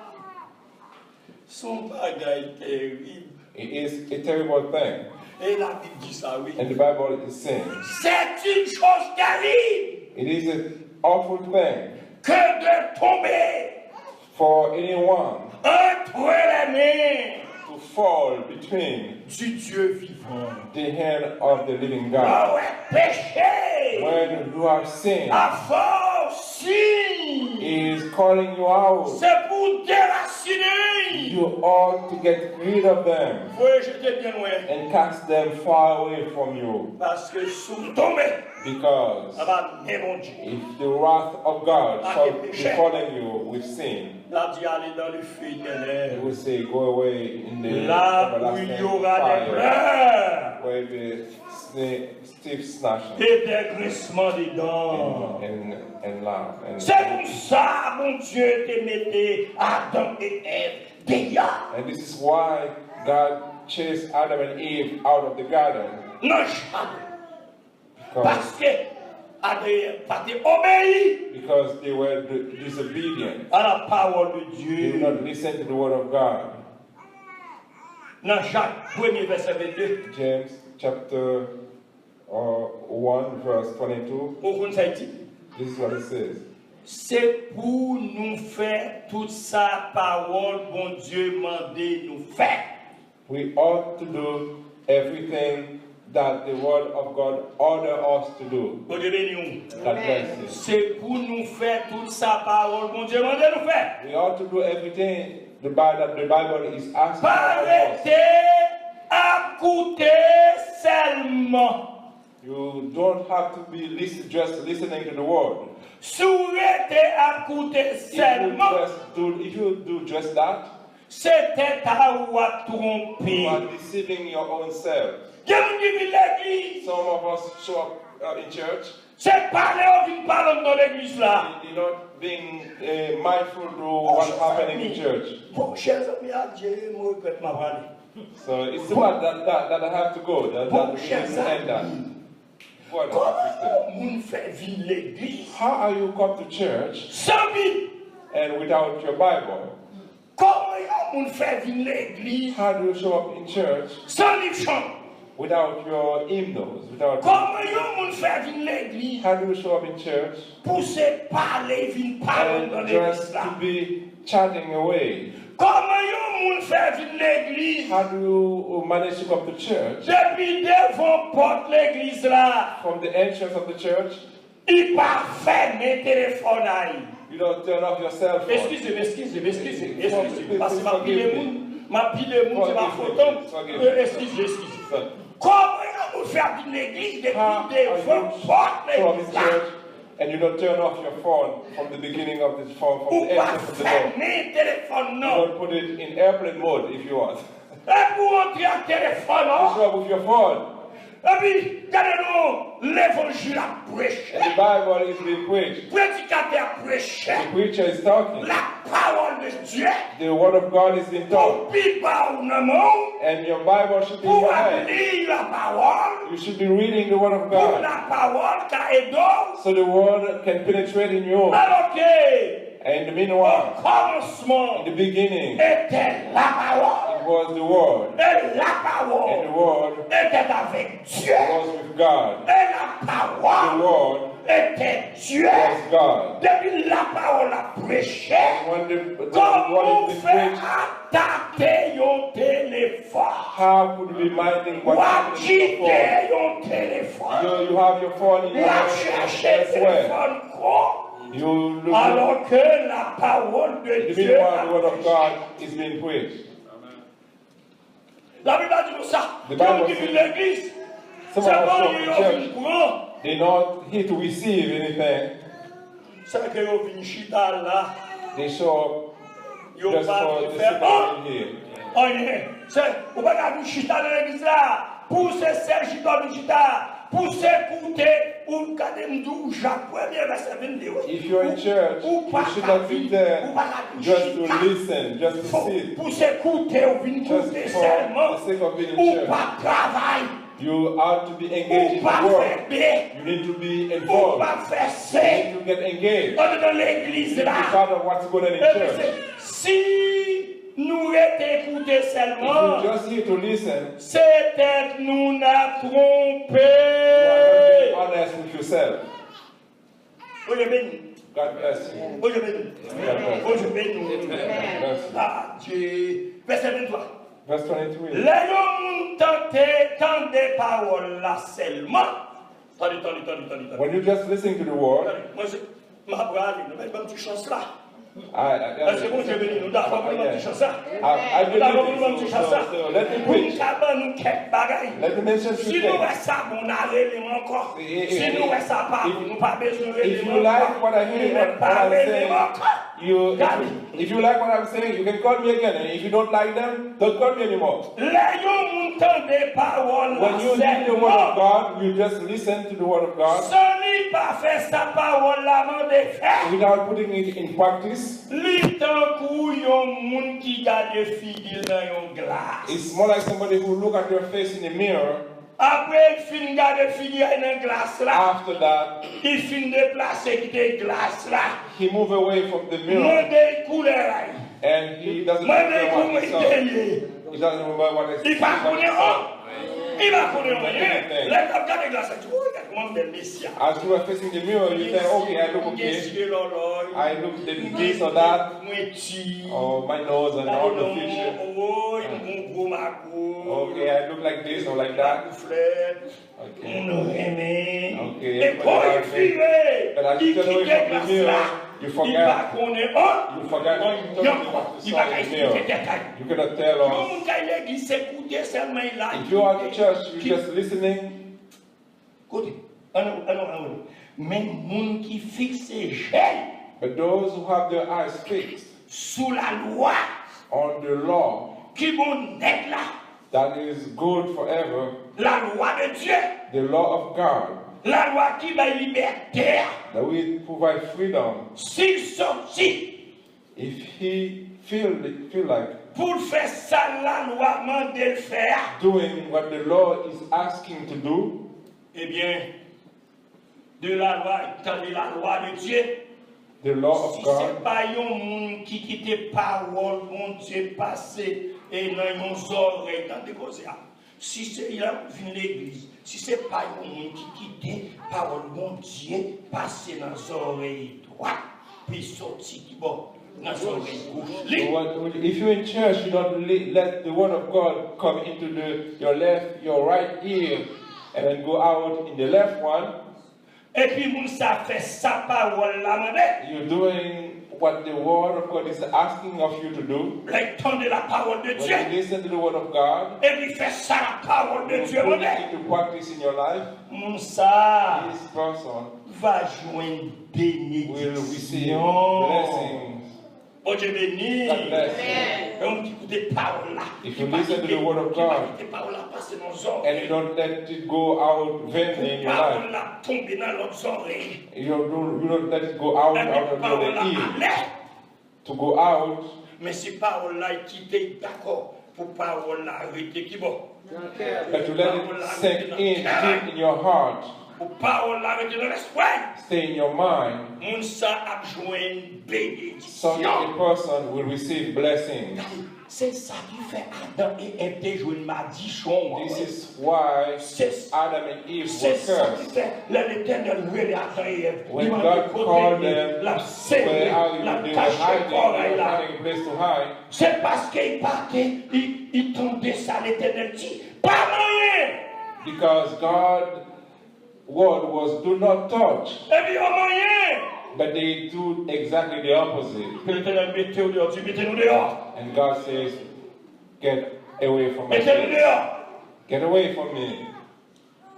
Se yon bagay terib. It is a terrible thing. E Labib di sa, wi. And the Bible is saying, C'est une chose terrible it is an awful thing que de tomber for anyone entre les mains to fall between du Dieu vivant. the hand of the living God. Ah ouais, péché! When you have sinned, Avant, si He is calling you out. Se pou w derasinen. You ought to get rid of them. Voye jete byen lwen. And cast them far away from you. Paske si w tonbe, because anba men Bondye, if the wrath of God shall be falling you with sin, l ap di, "Ale dans le feu éternel." He will say, "Go away in the everlasting fire, where it will be sni-, stiff gnashing et des grincements de dents." And, and, and laugh. And se pou sa Bondye te mete Adan e Èv deyò. And this is why God chased Adam and Eve out of the garden. Nan jaden. Because, paske Adan e Èv pa te obeyi, because they were di-, disobedient. À la parole de Dieu. They did not listen to the word of God. Nan Jak premye vèsè vennde. James chapter, uh, one verse twenty-two. Ou konn sa l di? This is what it says. Se pou nou fè tout sa pawòl Bondye mande nou fè. We ought to do everything that the word of God order us to do. Bondye beni w. God bless you. Se pou nou fè tout sa pawòl Bondye mande nou fè. We ought to do everything the Bi-, that the Bible is asking of us. Pa rete ap koute sèlman. You don't have to be listen, just listening to the word. Si w rete ap koute sèlman, if you just do, if you do just that, se tèt a ou w ap twonpe. You are deceiving your own self. Gen moun ki vin legliz. Some of us show up, uh, in church. Se pale yo vin pale anndan legliz la. They, they not being, uh, mindful to what's happening in church. Bon, chè zanmi, adye, mwen regrèt m ap ale. So it's too bad that, that, that I have to go. That, that we need to end that. Kòman yon moun fè vin legliz? How are you come to church san Bib? And without your Bible? Kòman yon moun fè vin legliz? How do you show up in church? San liv chan. Without your hymnals, without. Kòman yon moun fè vin legliz? How do you show up in church? Pou se pale vin pale anndan legliz la. And just to be chatting away. Kòman yon moun fè vin legliz? How do you manage to come to church? Depi devan pòt legliz la. From the entrance of the church. Li pa fèmen telefòn a li. You don't turn off your cell phone. Eskize m, eskize m, eskize m, eskize m. Paske m ap pile moun, m ap pile moun, se pa fòt an. Eskize, eskize. Kòman yon moun fè ap vin legliz depi devan pòt legliz la? And you don't turn off your phone from the beginning of this phone, from the entrance of the door. Ou pa fèmen telefòn nan. You don't put it in airplane mode if you want. Epi w antre ak telefòn an. You show up with your phone. Epi, gade non, levanjil ap preche. And the Bible is being preached. Predikatè ap preche. The preacher is talking. Lapawòl de Dye. The word of God is being taught. Pou Bib ou nan men w. And your Bible should be in your hand. Pou w ap li lapawòl. You should be reading the word of God. Pou lapawòl ka ede w. So the word can penetrate in you. Alò ke, in the meanwhile, au commencement, in the beginning, était la parole. It was the Word. Et la parole, and the Word, était avec Dieu. Was with God. Et la parole, the Word, était Dieu. Was God. Depi lapawòl ap preche, and when the, the word is being preached, kòman w fè atake yon telefòn? How could we mind what happening in the phone? W ap kite yon telefòn. You, you have your phone in your hand elsewhere. W ap chèche telefòn kon. You look. Alò ke lapawòl de Dye ap preche. In the meanwhile, the word of God is being preached. Labib la di nou sa. The Bible says, gen moun ki vin legliz, se pa anyen yo vin pran. They not here to receive anything. Se ke yo vin chita la. They show up just for the sake of being here. Yo pa vin fè anyen. Se, ou pa ka vin chita nan legliz la. Pou se sèl chita w vin chita. Pou se koute, ou gade m di w, Jak premye vèsè vennde, wi. If you're in church, you should not be there just to listen, just to sit. Pou se koute, ou vin koute sèlman. Just for the sake of being in church. Ou pa travay. You are to be engaged in the work. Ou pa fè be. You need to be involved. Ou pa fè se. You need to get engaged. Anndan legliz la. You need to be part of what's going on in church. Epi se, si nou rete koute sèlman, if you just here to listen, se tèt nou n ap twonpe. You are not being honest with yourself. Bondye beni. God bless you. Bondye beni. God bless you. Bondye beni. God bless you. Adye. Vèsè venntwa. Verse twenty-three. Lè yon moun tande, tande pawòl la sèlman. Tande, tande, tande, tande, tande. When you just listen to the word, tande, mwen se, M ap rale, nou mèt ban m ti chans la. Èske Bondye beni nou? Dakò pou nou ban m ti chans la? Nou dakò pou nou ban m ti chans la? Pou m ka ban nou kèk bagay. Si nou wè sa bon, n a rele m ankò. Si nou wè sa pa bon, nou pa bezwen rele m ankò. Nou mèt pa rele m ankò. Gade. If you like what I'm saying, you can call me again. And if you don't like them, don't call me anymore. Lè yon moun tande pawòl la sèlman, you just listen to the word of God, san li pa fè sa pawòl la mande fè, without putting it in practice, li tankou yon moun ki gade figi l nan yon glas. It's more like somebody who look at their face in a mirror. Apre l fin gade figi a nan glas la, After that, li fin deplase kite glas la. He move away from the mirror. Mande l koulè a. And he doesn't remember himself. He doesn't remember what is Li pa konnen an. Li pa konnen anyen. Lè l t ap gade glas la, di, "Woy, gade kòman m bèl mesye a." As you were facing the mirror, you say, "Okay, I look okay. I look this or that. Mwen ti. Oh, my nose and all the features. Woy, m gon gwo mago. Okay, I look like this or like that." Magouflèt. Moun renmen. E kon li vire, li kite glas la. Li pa konnen an. Li pa ka esplike tèt a li. Yon moun k al legliz, se koute sèlman l la. If you are at church, you just listening. Koute. Ann, ann, ann. Men moun ki fikse je l. But those who have their eyes fixed sou lalwa on the law ki bon nèt la. That is good forever. Lalwa de Dye. The law of God. Lalwa ki bay libète a. That will provide freedom. Si l santi. If he feel, feel like. Pou l fè sa lalwa mande l fè a. Doing what the law is asking to do. Ebyen, de lalwa, tande lalwa de Dye. The law of God. Si se pa yon moun ki kite pawòl Bondye pase e nan yon zòrèy, tande koze a. Si se yon moun vin legliz, si se pa yon moun ki kite pawòl Bondye pase nan zòrèy dwat, pou l soti kibò? Nan zòrèy goch li. If you in church, you don't let the word of God come into the, your left, your right ear, and then go out in the left one. Epi moun sa fè sa pawòl la mande. You're doing what the word of God is asking of you to do. Lè l tande la parole de Dieu. When you listen to the word of God, epi fè sa la parole de Dieu mande. You put it into practice in your life. Moun sa This person va jwenn benediksyon. Will receive blessings. Bondye beni. God bless you. Yon moun ki koute pawòl la. If you listen to the word of God, ki pa kite pawòl la pase nan zòrèy. And you don't let it go out vainly in your life. Pawòl la tonbe nan lòt zòrèy. You don't, you don't let it go out, out of your ear. Ale. To go out. Men si pawòl la kite dakò pou pawòl la rete kibò? But to let it sink in deep in your heart. Pou pawòl la rete nan lespri. Stay in your mind. Moun sa ap jwenn benediksyon. Such a person will receive blessings. Se sa ki fè Adan e Èv te jwenn madichon an. This is why Adam and Eve were cursed. Se sa ki fè lè Letènèl rele Adan e Èv, li mande kote l, l ap sere, l ap kache kò l la. Se paske li pa te, li, li tande sa Letènèl di. Pa manyen! Because God word was, "Do not touch." Epi yo manyen. But they do exactly the opposite. Epi Letènèl mete yo deyò, di, "Mete nou deyò." And God says, "Get away from my face. Mete nou deyò. Get away from me."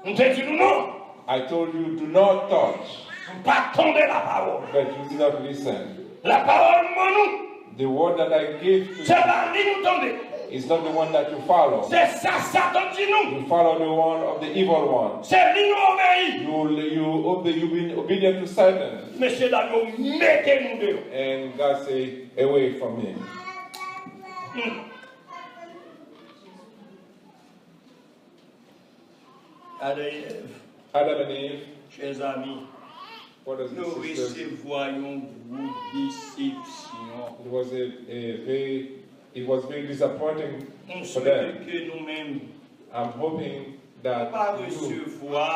M te di nou non. I told you, "Do not touch." M pa tande lapawòl. But you did not listen. Lapawòl m ban nou. The word that I give to you. Se pa li nou tande. Is not the one that you follow. Se sa Satan di nou. You follow the one of the evil one. Se li nou obeyi. You, you obey, you been obedient to Satan. Mesye dam yo mete nou deyò. And God say, "Away from me." Adan e Èv. Adam and Eve. Chè zanmi, Brothers and nou sisters, resevwa yon gwo desepsyon. It was a, a very, it was very disappointing M for them. Swete ke nou menm I'm hoping nou pa that you, resevwa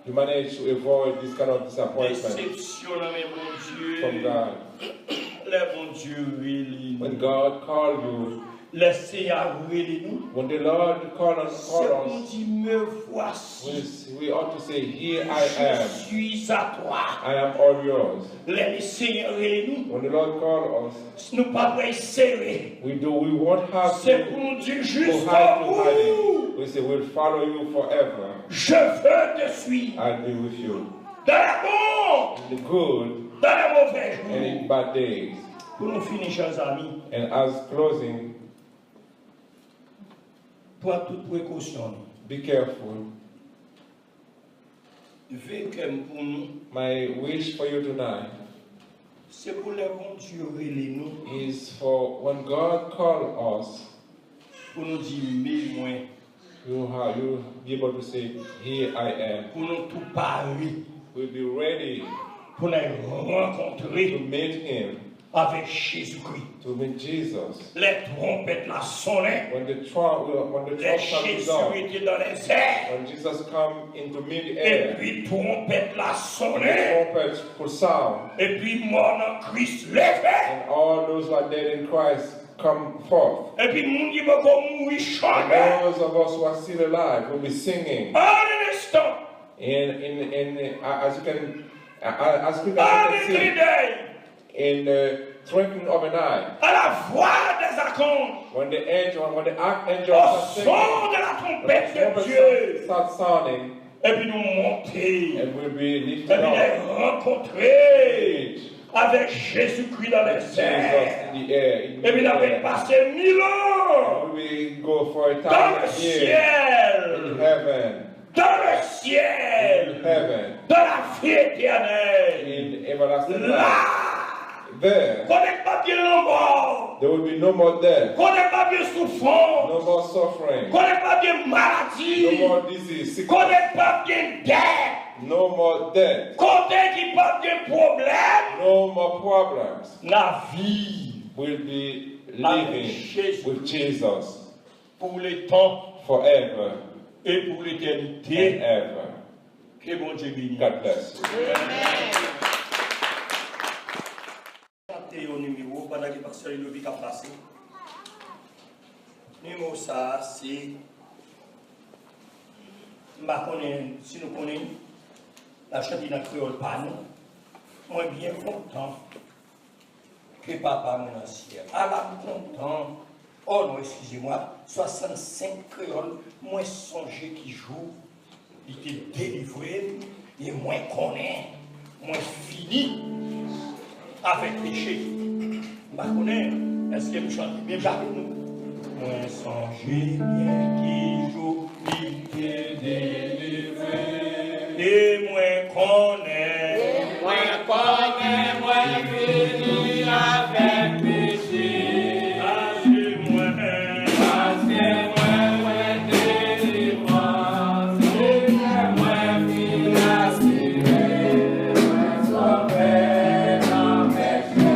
you manage to avoid this kind of disappointment desepsyon nan men Bondye. From God. Lè Bondye rele nou. When God call you, Lè Senyè a rele nou, When the Lord call us, se call pou nou us, di, "Me voici, we, we ought to say, 'Here I je am. Suis à toi.'" I am all yours. Lè le Senyè rele nou, When the Lord call us, nou pa pral sere. We do, we won't have to, se pou nou di, to hide to hide. Jusqu'au bout. We say, "We'll follow you forever. Je veux te suivre. I'll be with you. Dans les bons, in the good, dans les mauvais jours." And in bad days. Pou nou fini, chè zanmi, and as closing, pran tout prekosyon nou. Be careful. Ve kè m pou nou, my wish for you tonight, se pou lè Bondye rele nou, is for when God call us, pou nou di, "Me mwen." You have, you be able to say, "Here I am." Pou nou tou pare, we'll be ready, pou n al rankontre, to meet him, avèk Jezikri. To meet Jesus. Lè twonpèt la sonnen, when the trump, when the trump sound, lè Jezi rete nan lèzè, when Jesus come into mid-air, epi twonpèt la sonnen, the trumpet will sound, epi mò nan Kris leve, and all those who are dead in Christ come forth. Epi moun ki poko mouri chante. And those of us who are still alive will be singing. En un instant. In, in, in, uh, as you can, uh, uh, as quick as you can see. En un clin d'œil. In the twinkling of an eye. À la voix des archanges. When the angel, when the archangel starts singing, au son de la trompette de Dieu, the trumpet start sounding, epi nou monte, and we'll be lifted up, epi nou rankontre, meet, avèk Jezikri nan lèzè, Jesus in the air, in the air, epi n ap pase mil an, and we will go for a thousand years, dans le ciel, in heaven, dans le ciel, in heaven, dans la vie éternelle, in everlasting life. Là, there, kote k p ap gen lanmò, there will be no more death, kote k p ap gen soufrans, no more suffering, kote k p ap gen maladi, no more disease, sickness, kote k p ap gen dèt, no more death, kote ki p ap gen pwoblèm, no more problems, lavi, will be living, avèk Jezi, with Jesus, pour le temps, forever, et pour l'éternité, and ever. Ke Bondye beni. God bless you. Chante yon nimewo pandan ke pastè Ludovic ap pase. Nimewo sa a se, m pa konnen si nou konnen, n ap chante nan kreyòl pa nou. Mwen byen kontan ke Papa mwen nan syèl. Ala m kontan. Oh non, excusez-moi, swasannsenk kreyòl, mwen sonje ki jou li te delivre m, e mwen konnen mwen fini avèk peche. M pa konnen, èske m chante byen, chante nou. Mwen sonje byen ki jou li te delivre m. E mwen konnen. E mwen konnen mwen fini avèk peche. Paske mwen. Paske mwen, mwen delivrans. Senyè mwen fin asire. Mwen sove nan peche.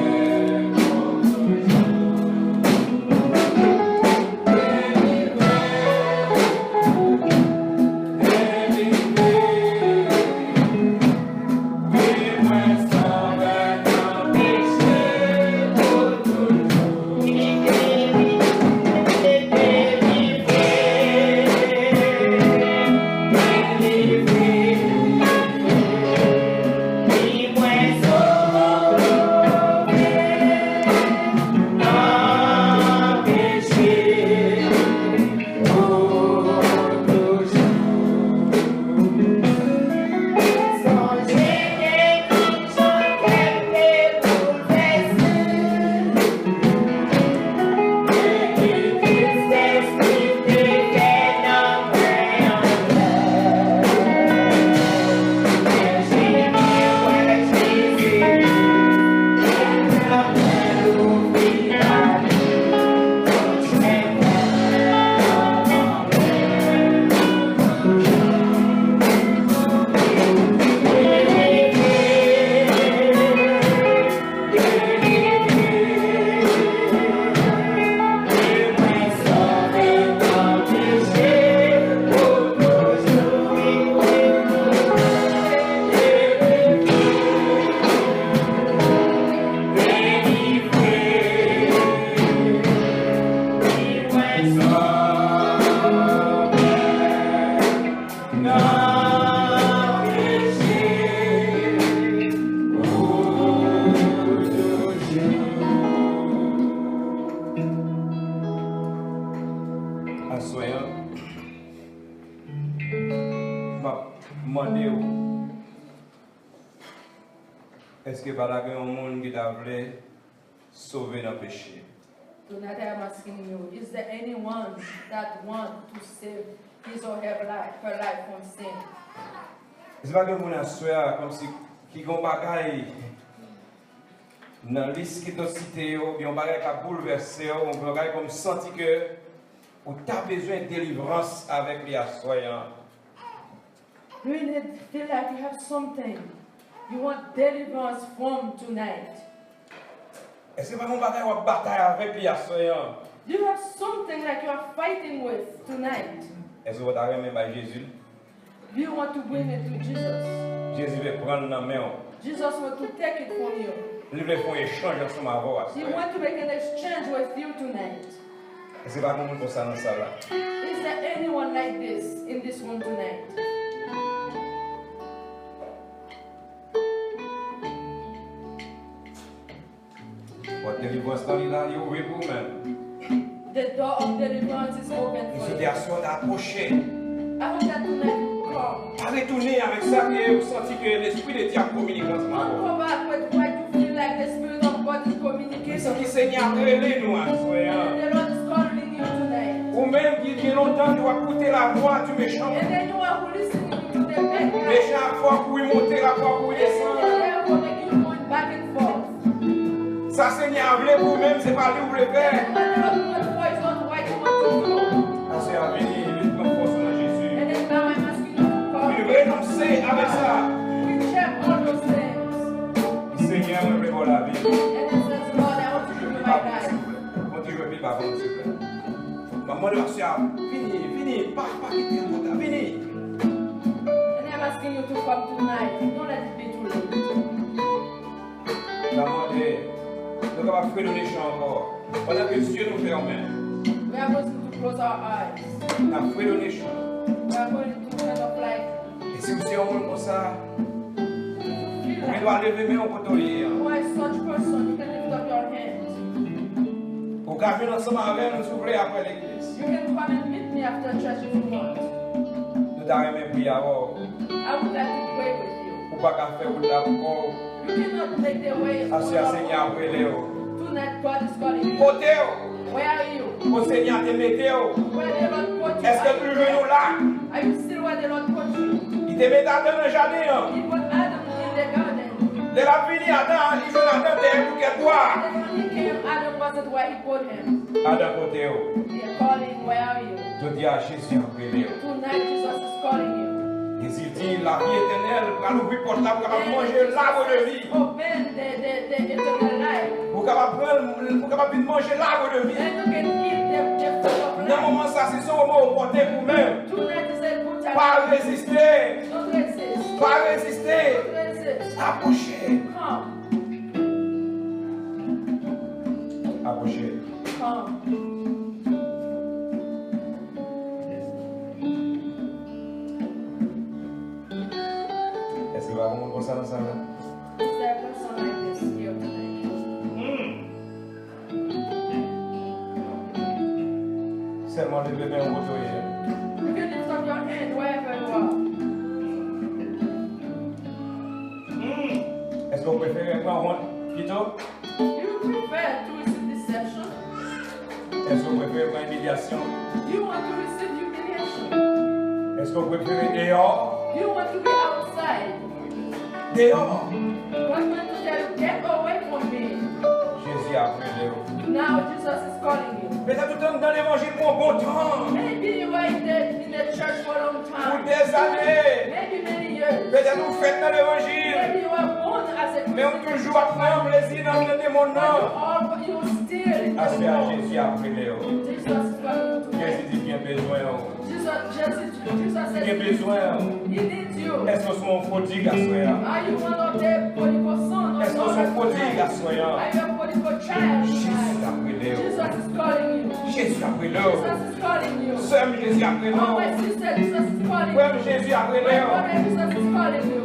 Swen an, m ap mande w, èske pa ta gen yon moun ki ta vle sove nan peche? Tonight I am asking you, is there anyone that want to save his or her life, her life from sin? Èske pa gen moun aswè a, kòmsi, ki gen yon bagay nan lis ke t ap site yo, oubyen yon bagay k ap boulvèse w, yon bagay kòm santi ke ou ta bezwen delivrans avèk li aswè an? Do you need, feel like you have something you want deliverance from tonight? Èske pa gen yon bagay w ap batay avèk li aswè an? Do you have something like you are fighting with tonight? Èske w ta renmen bay Jezi l? Do you want to bring it to Jesus? Jezi vle pran l nan men w. Jesus want to take it from you. Li vle fè yon echanj ansanm avè w aswè. He want to make an exchange with you tonight. Èske pa gen moun konsa nan sal la? Is there anyone like this in this room tonight? Pòt delivrans lan li la, li ouvri pou ou menm. The door of deliverance is open for you. M swete aswè w ta apwoche. I hope that tonight you come. Pa retounen avèk sa ke ou santi ke Lespri de Dye ap kominike ansanm avè w. Don't come back with what you feel like the Spirit of God is communicating. Ou santi Senyè ap rele nou aswè an. And the Lord is calling you tonight. Ou menm ki gen lontan ke w ap koute lavwa di mechan. And then you are listening to the bad guy. Mechan ap fè w kouri monte, l ap fè w kouri desann. And the devil making you going back and forth. Sa Senyè a vle pou ou menm, se pa li ou vle fè. Paske a vini, vin pran fòs ou nan Jezi. Vin renonse avèk sa. Senyè, mwen vle ba w lavi. Yon ti jwe pi ba pou m, silvouplè. Yon ti jwe pi ba pou m, silvouplè. M ap mande pastè a, vini, vini, pa, pa kite l twò ta, vini. And I'm asking you to come tonight. Don't let it be too late. N ap mande, nou kapab fredone chan ankò. Pandan ke zye nou fèmen. We are going to close our eyes. N ap fredone chan. We are going to kind of like. E si w se yon moun konsa, ou gen dwa leve men w kote w ye an. Who is such person? You can lift up your hand. Ou ka vin ansanm avè m, si w vle, apre legliz. You can come and meet me after church if you want. Nou ta renmen priye avè w. I would like to pray with you. Ou pa ka fè wout la pou kò w. You cannot make the way for your own. Aswè a, Senyè ap rele w. Tonight, God is calling you. Kote w? Where are you? Kot Senyè a te mete w? Where the Lord put you? Èske l toujou jwenn ou la? Are you still where the Lord put you? Li te mete Adan nan jaden an. He put Adam in the garden. Lè l ap vini, Adan, li jwenn Adan dèyè boukèt bwa. And when he came, Adam wasn't where he put him. Adan, kote w? They are calling, where are you? Jodi a, Jezi ap rele w. Tonight, Jesus is calling you. Jezi di, lavi etènèl pral ouvri pòt la pou w kapab manje labre de vi. Open the, the, the eternal life. Pou w kapab pran, pou w kapab vin manje labre de vi. And you can eat the, the fruit of life. Nan moman sa, si se yon moman opòten pou w menm. Tonight is a good time. Pa reziste. Don't resist. Pa reziste. Don't resist. Apwoche. Come. Apwoche. Come. Èske pa gen moun konsa nan sal la? Is there a person like this here tonight? Sèlman leve men w kote w ye. You can lift up your hand wherever you are. Èske w prefere pran wont pito? Do you prefer to receive deception? Èske w prefere pran imilyasyon? Do you want to receive humiliation? Èske w prefere deyò? Do you want to be outside? Deyò! God want to tell you, get away from me. Jezi ap rele w. Now Jesus is calling you. Petèt ou te anndan levanjil pou yon bon tan. Maybe you are in the, in the church for a long time. Pou dèzane. Maybe many years. Petèt ou fèt nan levanjil. Maybe you are born as a Christian. Men ou toujou ap pran plezi nan, nan demonn nan. But you all, you still in the world. Aswè a, Jezi ap rele w. Jesus is coming to you. Jezi di, "M gen bezwen w." Jesus, Jesus, Jesus said, "M gen bezwen w." He needs you. Èske w se yon pwodig aswè a? Are you one of the prodigal son or daughter tonight? Èske w se yon pwodig aswè a? Are you a prodigal child tonight? Jezi ap rele w. Jesus is calling you. Jezi ap rele w. Jesus is calling you. Sè m, Jezi ap rele w. Oh, my sister, Jesus is calling you. Frè m, Jezi ap rele w. My brother, Jesus is calling you.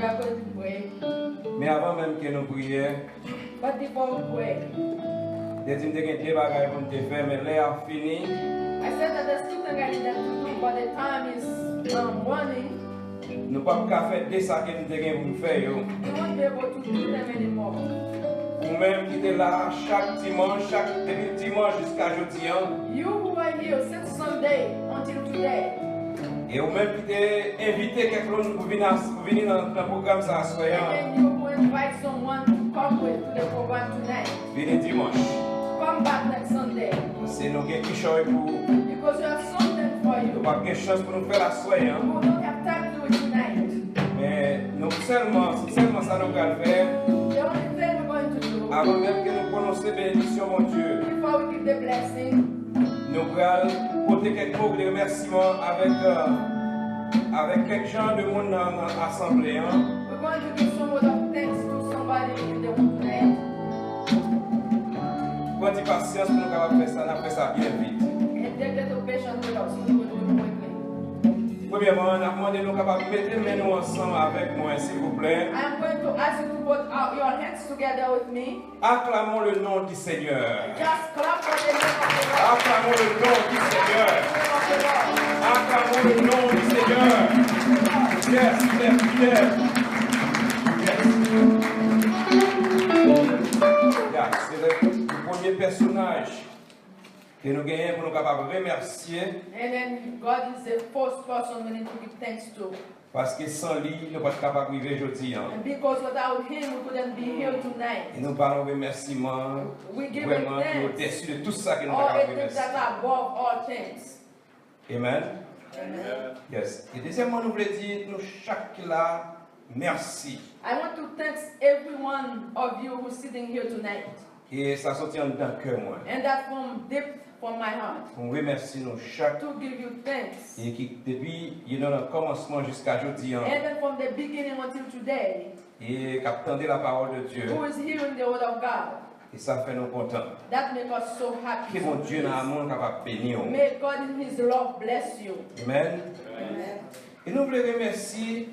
We are going to pray. Men avan menm ke nou priye, But before we pray, te di m te gen de bagay pou m te fè, men lè a fini. I said that there's two things I needed to do, but the time is um, running. Nou p ap ka fè de sa ke m te gen pou m fè yo. We won't be able to do them anymore. Ou menm ki te la chak dimanch, chak depi dimanch jiska jodi an, You who are here since Sunday until today, e ou menm ki te envite kèk moun pou vin as- pou vini nan nan pwogram sa aswè an, and you who invite someone to come with to the program tonight, vini dimanch. Come back next Sunday. Se nou gen kichòy pou Because you have something for nou you. p ap gen chans pou nou fè l aswè an. You don't have time to do it tonight. Men nou sèlman, se sèlman sa nou pral fè. The only thing we're going to do, Avan menm ke nou pwononse benediksyon Bondye, before we give the blessing, nou pral pote kèk mo de remèsiman avèk, euh, avèk kèk jan de moun nan, nan asanble an. we're going to give some word of thanks to somebody in the room tonight. Pran ti pasyans pou nou kapab fè sa, n ap fè sa byen vit. And take a little patience with us. We're going to do it quickly. Premyèman, n ap mande nou kapab mete men nou ansanm avèk mwen, silvouplè. I am going to ask you to put out your hands together with me. Acclamons le nom du Seigneur. Just clap for the name of the Lord. Acclamons le nom du Seigneur. Clap for the name of the Lord. Acclamons le nom du Seigneur. Yes, il est fidèle. Yes. Yeah, se le, le premye pèsonaj ke nou genyen pou nou kapab remèsye. And then God is the first person we need to give thanks to. Paske san li, nou pa t kapab rive jodi an. And because without him, we couldn't be here tonight. E nou ba l yon remèsiman We give him vrèman ki thanks. odesi de tout sa ke nou All ta kapab the things remèsye. that are above all things. Amen. Amen. Yes. E dezyèmman, nou vle di nou chak ki la, mèsi. I want to thank every one of you who's sitting here tonight. E sa soti anndan kè mwen. And that from deep from my heart. Pou m remèsye nou chak. To give you thanks. E ki depi, you know, nan kòmansman jiska jodi an. And then from the beginning until today, E k ap tande la parole de Dieu. Who is hearing the word of God. E sa fè nou kontan. That make us so happy. Ke Bondye nan amou l kapab beni w. May God in his love bless you. Amen. Amen. E nou vle remèsye,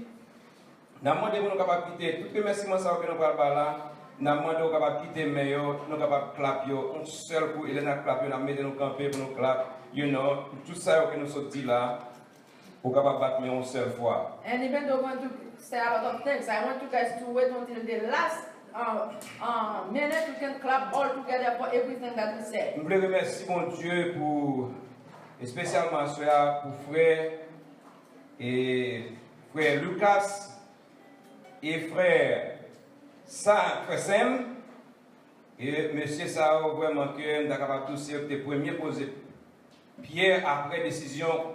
n ap mande pou nou kapab kite tout remèsiman sa yo ke nou pral ba la, n ap mande w kapab kite men yo, nou kapab klap yo yon sèl kou, e lè n ap klap yo, n ap mete nou kanpe pou nou klap, you know, tout sa yo ke nou sot di la, ou kapab bat men yon sèl fwa. And even though we want to say a lot of things, I want you guys to wait until the last uh, uh, minute we can clap all together for everything that we said. M vle remèsye Bondye pou, espesyalman aswè a, pou frè, e, frè Lucas e frè Sa, frè Sam. E mesye sa yo vrèman ke m ta kapab di w se yo ki te premye poze pyè apre desizyon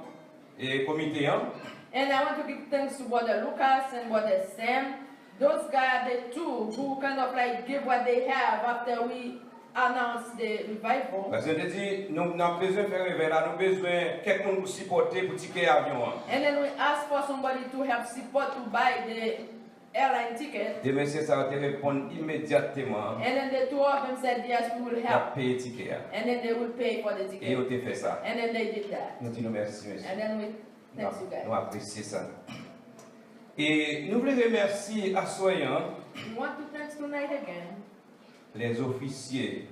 e komite an. And I want to give thanks to Brother Lucas and Brother Sam. Those guys are the two who kind of like give what they have after we announce the revival. Paske nou te di, nou, n ap bezwen fè revèy la, nou bezwen kèk moun pou sipòte pou tikè avyon an. And then we ask for somebody to help support to buy the airline ticket. De mesye sa yo te reponn imedyatman. And then the two of them said, "Yes, we will Y ap help." peye tikè a. And then they will pay for the E yo ticket. Te fè sa. And then they did that. Nou di nou mèsi, mesye. And then we thanks you guys. Nou apresye sa. E nou vle remèsye aswè an. We want to thanks tonight again. Les officiers.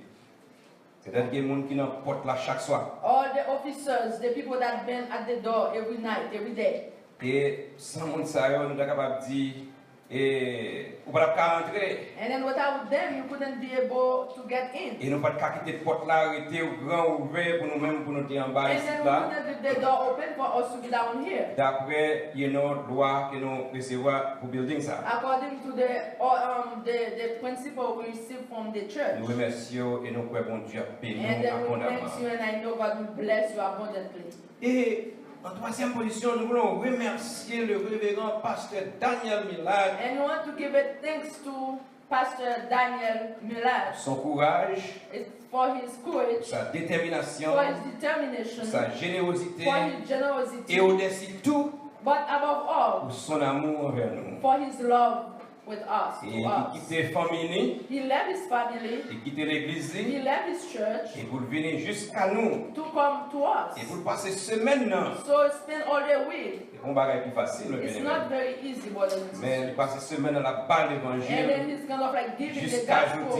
Petèt gen moun ki nan pòt la chak swa. All the officers, the people that been at the door every night, every day. E san moun sa yo, nou ta kapab di, e, ou pa t ap ka antre. And then without them, you couldn't be able to get in. E nou pa t ka kite pòt la rete gran ouvè pou nou menm, pou nou te anba And isit then we la. Couldn't leave the door open for us to be down here. Daprè, you know, lwa ke nou resevwa pou building sa. According to the, uh, um, the, the principle we received from the church. Nou remèsye w e nou kwè Bondye ap beni And w then we abondaman. Thank you and I know God will bless you abundantly. E an twazyèm pozisyon, nou voulons remercier le révérend pasteur Daniel Millard. And we want to give a thanks to Pastor Daniel Millard. Son courage, It's for his courage, sa détermination, for his determination, sa générosité for his generosity, et au-dessus de tout, but above all, pour son amour envers nous. For his love with us, to us. E ki kite fanmi li, He left his family. Li kite legliz li, He left his church. E pou l vini jiska nou, to come to us. E pou l pase semèn nan. So spend all the week. Se pa yon bagay ki fasil, mwen. It's not very easy, brothers and sisters. Men li pase semèn nan l ap bay levanjil. And then he's kind of like giving the gospel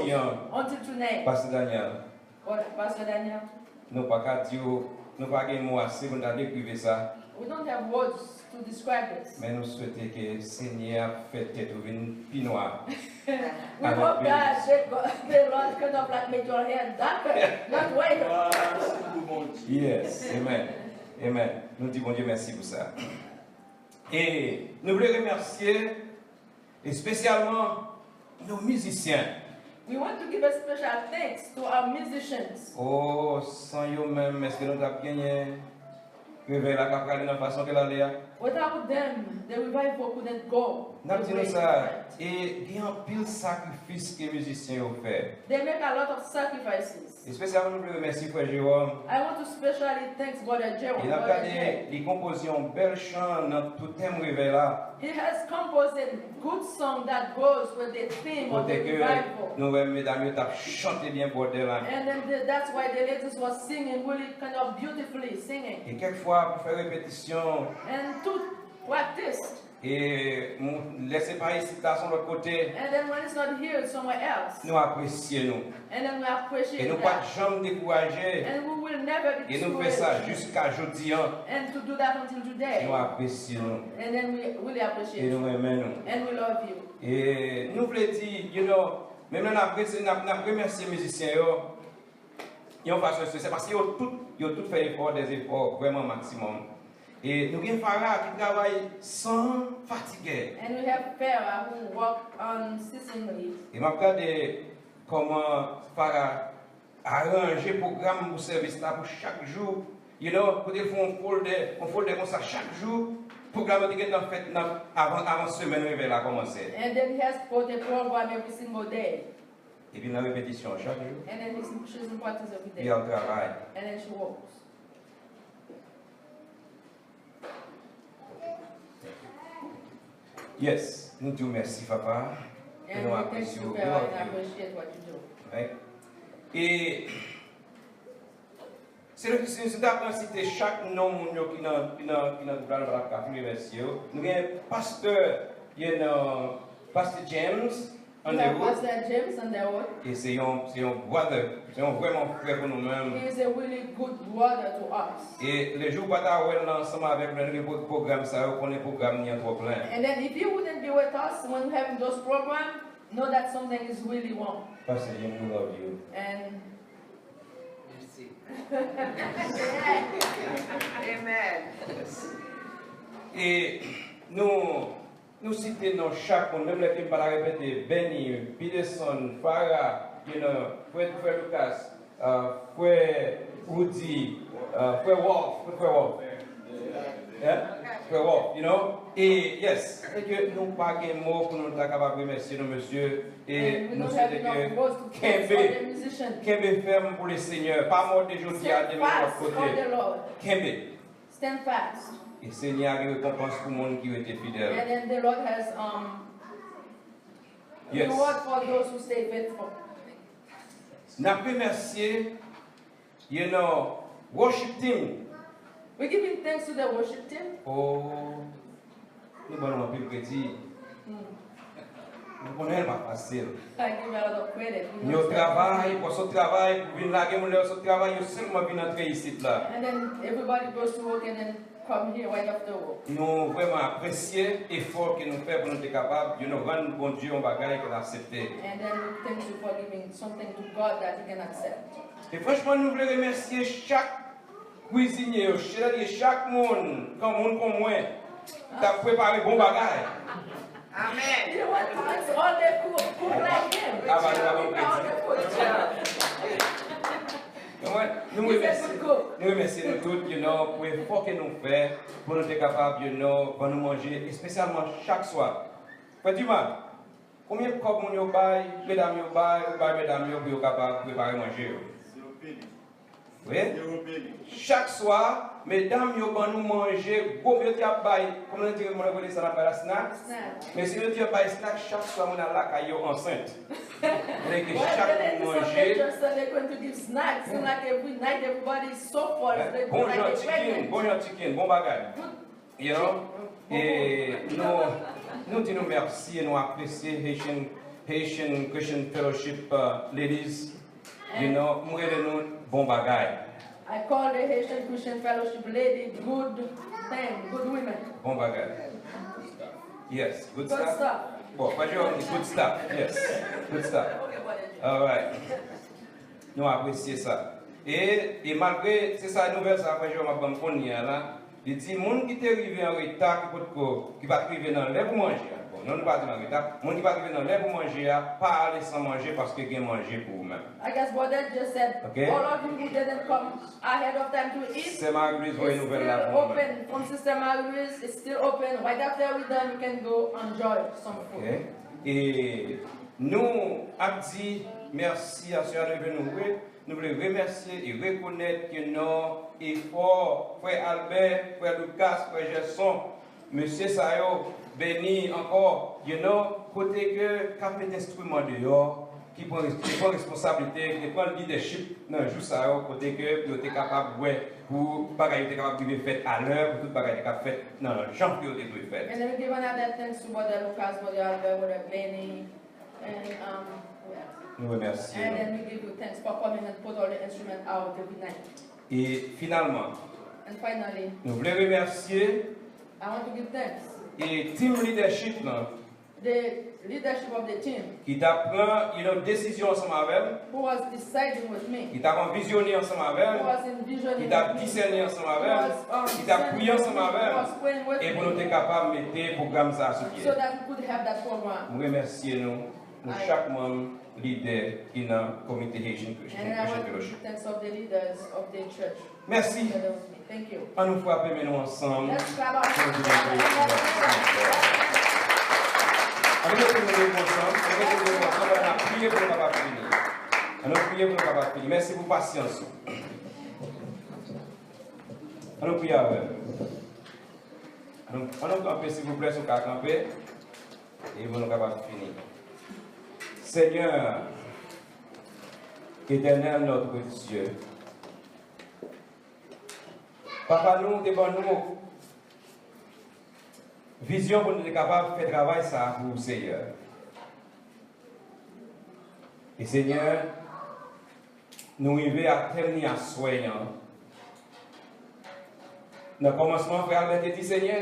until today. Jiska jodi an, Pastor Daniel. Pastor Daniel. Nou pa ka di w, nou pa gen mo ase pou n ta dekrive sa. We don't have words to describe this. Men nou swete ke Senyè a fè tèt ou vin pi nwa. We hope that the, the Lord kind of like make your hair darker, not whiter. Yes, amen. Amen. Nou di Bondye mèsi pou sa. E nou vle remèsye espesyalman nou mizisyen. We want to give a special thanks to our musicians. Oh, san yo menm, èske nou t ap genyen revèy la k ap prale nan fason ke l ale a? Without them, the revival couldn't go the way it went. N ap di nou sa, e gen anpil sakrifis ke mizisyen yo fè. They make a lot of sacrifices. Espesyalman, nou vle remèsye frè Jerome. I want to specially thank Brother Jerome. E n ap gade, li konpoze yon bèl chan nan tout tèm revèy la. He has composed a good song that goes with the theme of the revival. Kote ke nou wè medam yo t ap chante byen bòdè la. And then the, that's why the ladies were singing really kind of beautifully singing. E kèk fwa, pou fè repetisyon, And to practice. E lè se pa isit la, se yon lòt kote. And then when it's not here, it's somewhere else. Nou apresye nou. And then we appreciate that. E nou pa t janm dekouraje. And we will never be discouraged. E nou fè sa jiska jodi an. And to do that until today. Nou apresye nou. And then we really appreciate you. E nou renmen nou. And we love you. E nou vle di, you know, menm lè n ap rese, n ap, n ap remèsye mizisyen yo, yon fason espesyal, paske yo tout, yo tout fè efò, des efforts vraiment maximum. E nou gen Farah ki travay san fatige. And we have Farah who work unceasingly. E m ap gade kòman Farah aranje pwogram pou sèvis la pou chak jou. You know, kote l fè yon folder, yon folder konsa chak jou, pwogram nan te gentan fèt nan, avan, avan semèn revèy la kòmanse. And then he has put a program every single day. Epi nan repetisyon chak jou. And then he's choosing practice every day. Epi al travay. And then she works. Yes, nou di w mèsi, papa. And we thank you, Papa, and appreciate what you do. Right? E se, se, se ta pran site chak non moun yo ki nan, ki nan, ki nan gwoup la, nou pa t ap ka fin remèsye yo. Nou gen pastè, you know, Pastor James, Underwood. Pastor James Underwood. E se yon, se yon brother, se yon vrèman frè pou nou menm. He is a really good brother to us. E lejou w pa ta wè l la ansanm avèk nou, lè nou gen pwo-, pwogram sa yo, konnen pwogram ni an twò plen. And then if he wouldn't be with us when we having those programs, know that something is really wrong. Pastor James, we love you. And Merci. Amen. E nou Nou site non chak moun, menm lè ke m pa ta repete, Benny, Peterson, Farah, you know, frè, frè Lucas, uh, frè Rudy, uh, frè Wolf, frè Wolf. Hein? Frè Wolf, you know? E, yes, e ke nou pa gen mo pou nou ta kapab remèsye nou, mesye. E nou swete ke kenbe, kenbe fèm pou le Senyè. Pa mòde jodi a, demen lòt kote. Kenbe. Stand fast. E Senyè a gen rekonpans pou moun ki rete fidèl. And then the Lord has, um, reward for those who stay faithful. N ap remèsye, you know, worship team. We giving thanks to the worship team. Oh, nou ban nou anpil kredi. Hmm. Nou konnen l pa fasil. I give a lot of credit. We know that. Yo travay, pou sot travay, pou vin lage moun lè yo sot travay, yo sèlman vin antre isit la. And then everybody goes to work and then come here right after work. Nou vrèman apresye efò ke nou fè pou nou te kapab, you know, rann Bondye yon bagay ke l aksepte. And then we thank you for giving something to God that he can accept. E franchman, nou vle remèsye chak kwizinye yo, chèlè, chak moun, kon moun kon mwen, t ap prepare bon bagay. Amen. You want to ask all the cook, cook like him. Ah, bah, nou pa ban m kredi. All the food. Konprann? Nou remèsye, nou remèsye nou tout, you know, pou efò ke nou fè, pou nou te kapab, you know, ban nou manje, espesyalman chak swa. Frè Dima, konbyen kòb moun yo bay, medam yo bay, ou bay medam yo pou yo kapab prepare manje yo? Wi. Chak swa, Medam yo ban nou manje, gwo, yo di ap bay, kòman yo di, moun yo rele sa nan bay la, snack? Snack. Mesye yo di ap bay snack, chak swa moun al lakay yo ansent. Kote ke chak moun manje. Sunday, just Sunday going to give snacks, seem like every night everybody is so full, they go like they pregnant. Bon jan chicken, bon jan chicken, bon bagay. You know? E nou, nou di nou mèsi e nou apresye Haitian, Haitian Christian Fellowship, uh, Ladies. You know, m rele nou bon bagay. I call the Haitian Christian Fellowship lady good thing, good women. Bon bagay. Yes, good stuff. Good stuff. Bon, pa di good stuff. Yes, good stuff. All right. Nou apresye sa. E, e malgre se sa nouvèl sa Frè Jerome ap ban m kounye a la, li di moun ki te rive an reta, ki potko, ki pa t rive nan lè pou manje a. Bon, non, nou pa di nan reta. Moun ki pa t rive nan lè pou manje a, pa ale san manje paske gen manje pou ou menm. I guess Brother just said, okay, all of you who didn't come ahead of time to eat, Sè Marie Louise voye nouvèl la pou nou menm. It's still open. From Sister Marie Louise, it's still open. Right after we done, you can go enjoy some food. Okay. E nou ap di mèsi a sè a, nou vle, nou vle, nou vle remèsye e rekonèt ke non efò frè Albert, frè Lucas, frè Gerson, mesye sa yo beni ankò, you know, kote ke k ap met enstriman deyò, ki pran, ki pran responsablite, ki pran lidèchip nan jou sa yo, kote ke yo te kapab wè pou bagay yo te kapab rive fèt alè, pou tout bagay te kapab fèt nan jan ke yo te dwe fèt. And then we give another thanks to Brother Lucas, Brother Albert, Brother Benny, and, um, who else? Nou remèsye nou. And then we give you thanks for coming and put all the instrument out every night. E finalman, and finally, nou vle remèsye, I want to give thanks, e team leadership lan, the leadership of the team, ki t ap pran, you know, desizyon ansanm avè m, who was deciding with me, ki t ap anvizyone ansanm avè m, who was envisioning with me, ki t ap disène ansanm avè m, who was, um, ki t ap priye ansanm avè m, who was praying with me, e pou nou te kapab mete pwogram sa a sou pye. So that we could have that program. M remèsye nou, nou chak manm lidè ki nan komite Haitian Christian Fellowship. And I want to give thanks of the leaders of the church. Mèsi. Thank you. Ann nou frape men nou ansanm. Let's clap our hands. Ann nou mete men nou ansanm. Ann nou mete men nou ansanm. Ann nou priye pou nou kapab fini. Ann nou priye pou nou kapab fini. Mèsi pou pasyans ou. Ann nou priye avè m. Ann nou, ann nou kanpe, silvouplè, si w ka kanpe. E pou nou kapab fini. Seigneur, Éternel notre Dieu, Papa nou, ou te ban nou vizyon pou nou te kapab fè travay sa a pou ou, Senyè. E Senyè, nou rive a tèm ni aswè an. Nan kòmansman, frè Albert te di, Senyè,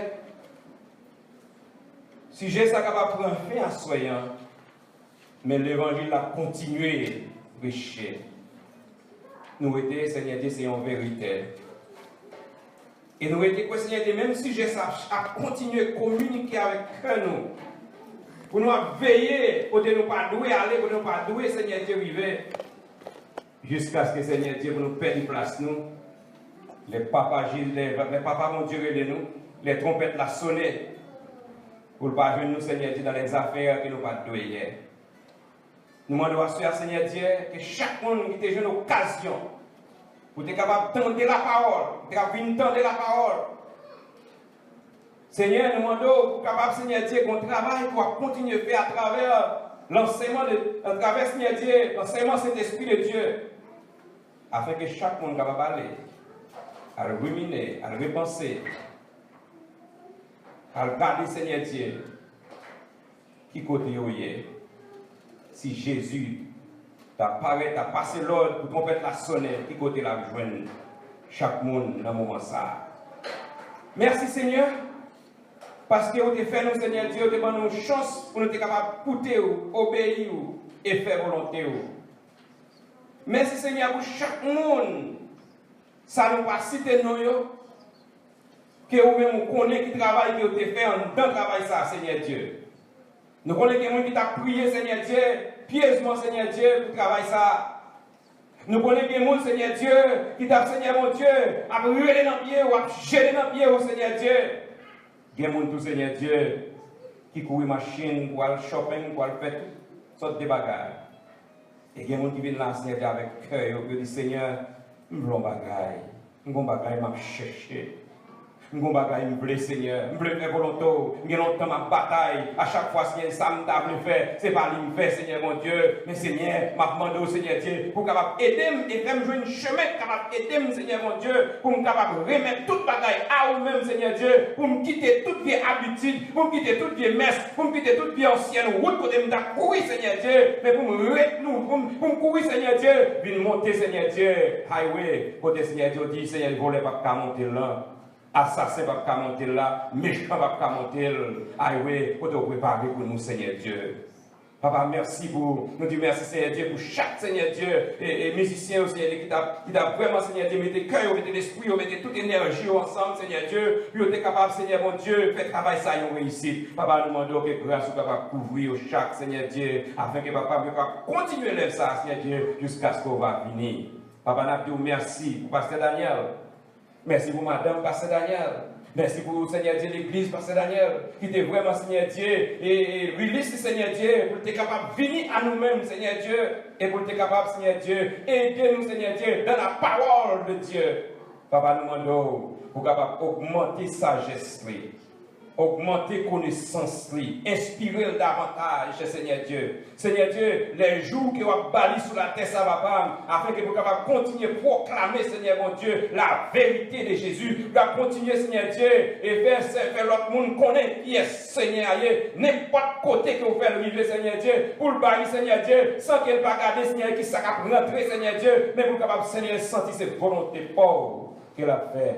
sijè sa kapab pran fen aswè an, men levanjil la kontinye preche. Nou rete, Senyè Dye, se yon verite. E nou rete kwè, Senyè Dye, menm sijè sa ap, ap kontinye kominike avèk kè nou. Pou nou ap veye kote nou pa dwe ale, kote nou pa dwe, Senyè Dye, rive. Jiskaske, Senyè Dye, pou nou pèdi plas nou. Lè Papa Jezi, lè, lè Papa Bondye rele nou, lè twonpèt la sone, pou l pa jwenn nou, Senyè Dye, nan lèzafè ke nou pa t dwe ye. Nou mande w aswè a, Senyè Dye, ke chak moun ki te jwenn okazyon pou te kapab tande lapawòl, pou te kapab vin tande lapawòl, Senyè, nou mande w pou kapab, Senyè Dye, gon travay pou w ap kontinye fè atravè lansèyman de, atravè, Senyè Dye, lansèyman Sentespri de Dye, afenke chak moun kapab ale, al rimine, al repanse, al gade, Senyè Dye, ki kote yo ye. Si Jezi ta parèt, ta pase lòd pou twonpèt la sonnen, ki kote l ap jwenn chak moun nan moman sa a? Mèsi, Senyè, paske ou te fè nou, Senyè Dye, ou te ban nou chans pou nou te kapab koute w, obeyi w e fè volonte w. Mèsi, Senyè, pou chak moun sa nou pa site non yo, ke ou menm ou konnen ki travay ke yo te fè anndan travay sa a, Senyè Dye. Nou konnen gen moun ki t ap priye, Senyè Dye, pyezman, Senyè Dye, pou travay sa a. Nou konnen gen moun, Senyè Dye, ki t ap, Senyè Bondye, ap rele nan pye w, ap jene nan pye w, Senyè Dye. Gen moun tou, Senyè Dye, ki kouri machin pou al shopping, pou al fè tout sòt de bagay. E gen moun ki vin la, Senyè Dye, avèk kè yo, yo di, Senyè, m vle yon bagay. M gon bagay m ap chèche. M gon bagay m vle, Senyè. M vle fè volonte w. M gen lontan m ap batay. A chak fwa, Senyè, sa m ta vle fè, se pa li m fè, Senyè Bondye. Men, Senyè, m ap mande w, Senyè Dye, pou w kapab ede m e fè m jwenn chemen k kapab ede m, Senyè Bondye, pou m kapab remèt tout bagay a ou menm, Senyè Dye, pou m kite tout vye abitid, pou m kite tout vye mès, pou m kite tout vye ansyèn wout kote m t ap kouri, Senyè Dye, men pou m ret nou, pou m, pou m kouri, Senyè Dye, vin monte, Senyè Dye, highway, kote, Senyè Dye, w di, Senyè, vòlè p ap ka monte l lan, asasen p ap ka monte l la, mechan p ap ka monte l, highway, kote w prepare pou nou, Senyè Dye. Papa, mèsi pou, nou di mèsi, Senyè Dye, pou chak, Senyè Dye, e, e mizisyen yo, Senyè Dye, ki t ap, ki t ap vrèman, Senyè Dye, mete kè yo, mete lespri yo, mete tout enèji yo ansanm, Senyè Dye, pou yo te kapab, Senyè Bondye, fè travay sa yon reyisit. Papa, nou mande w ke gras ou kapab kouvri yo chak, Senyè Dye, afenke, Papa, yo kapab kontinye lèv sa, Senyè Dye, jiskaske w va vini. Papa, n ap di w mèsi pou pastè Daniel. Mèsi pou madanm pastè Daniel. Mèsi pou, Senyè Dye, legliz pastè Daniel, ki te vrèman, Senyè Dye, e, e release li, Senyè Dye, pou l te kapab vini a nou menm, Senyè Dye, e pou l te kapab, Senyè Dye, ede nou, Senyè Dye, dans la parole de Dieu. Papa, nou mande w pou w kapab ogmante sajès li. Ogmante konesans li, enspire l davantaj, Senyè Dye. Senyè Dye, lè jou ke w ap ba li sou latè sa, Papa, afenke pou l kapab kontinye pwoklame, Senyè Bondye, la verite de Jezi. Pou l ap kontinye, Senyè Dye, e fè, fè lòt moun konnen kiyès Senyè a ye, nenpòt kote ke w fè l rive, Senyè Dye, pou l ba li, Senyè Dye, san ke l pa gade, Senyè, kisa k ap rantre, Senyè Dye, men pou l kapab, Senyè, santi se volonte pa w ke l ap fè.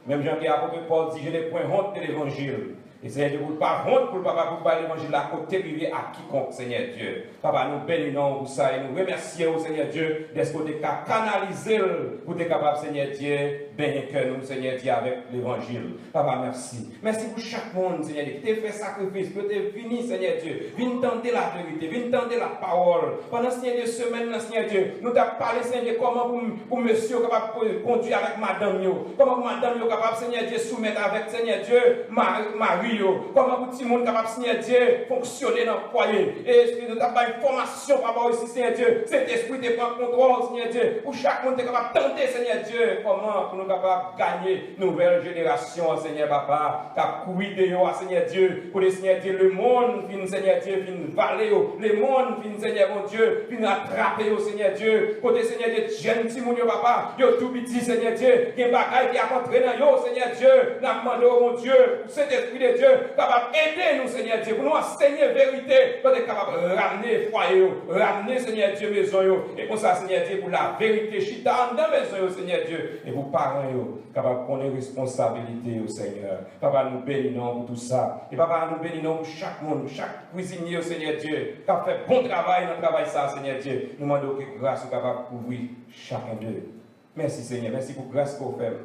Menm jan ke apot Pòl di, je n'ai point honte de l'évangile. E Senyè Dye, pou l pa wont, pou l pa, pou l bay levanjil la kote l rive a kikonk, Senyè Dye. Papa, nou beni non w pou sa e nou remèsye w, Senyè Dye, dèske w te ka kanalize l pou te kapab, Senyè Dye, benyen kè nou, Senyè Dye, avèk levanjil. Papa, mèsi. Mèsi pou chak moun, Senyè Dye, ki te fè sakrifis, ki te vini, Senyè Dye, vin tande laverite, vin tande lapawòl. Pandan, Senyè Dye, semèn nan, Senyè Dye, nou t ap pale, Senyè Dye, kòman pou pou mesye yo kapab kondui avèk madanm yo, kòman pou madanm yo kapab, Senyè Dye, soumèt avèk, Senyè Dye, mari, mari yo, kòman pou timoun kapab, Senyè Dye, fonksyone nan fwaye. E Espri nou t ap bay fòmasyon pa bò isi, Senyè Dye, Sentespri te pran kontwòl, Senyè Dye, pou chak moun te kapab tande, Senyè Dye, kòman pou nou kapab ganye nouvèl jenerasyon an, Senyè Papa, k ap kouri deyò a, Senyè Dye, kote, Senyè Dye, lemonn fin, Senyè Dye, fin vale yo, lemonn fin, Senyè Bondye, fin atrape yo, Senyè Dye, kote, Senyè Dye, jèn timoun yo, Papa, yo tou piti, Senyè Dye, gen bagay ki ap antre nan yo, Senyè Dye, n ap mande w, Bondye, pou Sentespri de Dye kapab ede nou, Senyè Dye, pou nou ansenye verite, pou nou kapab ramne fwaye yo, ramne, Senyè Dye, mezon yo, e konsa, Senyè Dye, pou laverite chita anndan mezon yo, Senyè Dye, e pou paran yo kapab konnen responsabilite yo, Senyè. Papa, nou beni non w pou tou sa. E papa, nou beni non w pou chak moun, chak kwizinye yo, Senyè Dye, k ap fè bon travay nan travay sa, Senyè Dye. Nou mande w ke gras ou kapab kouvri chak enn de. Mèsi, Senyè. Mèsi pou gras ke w fè m.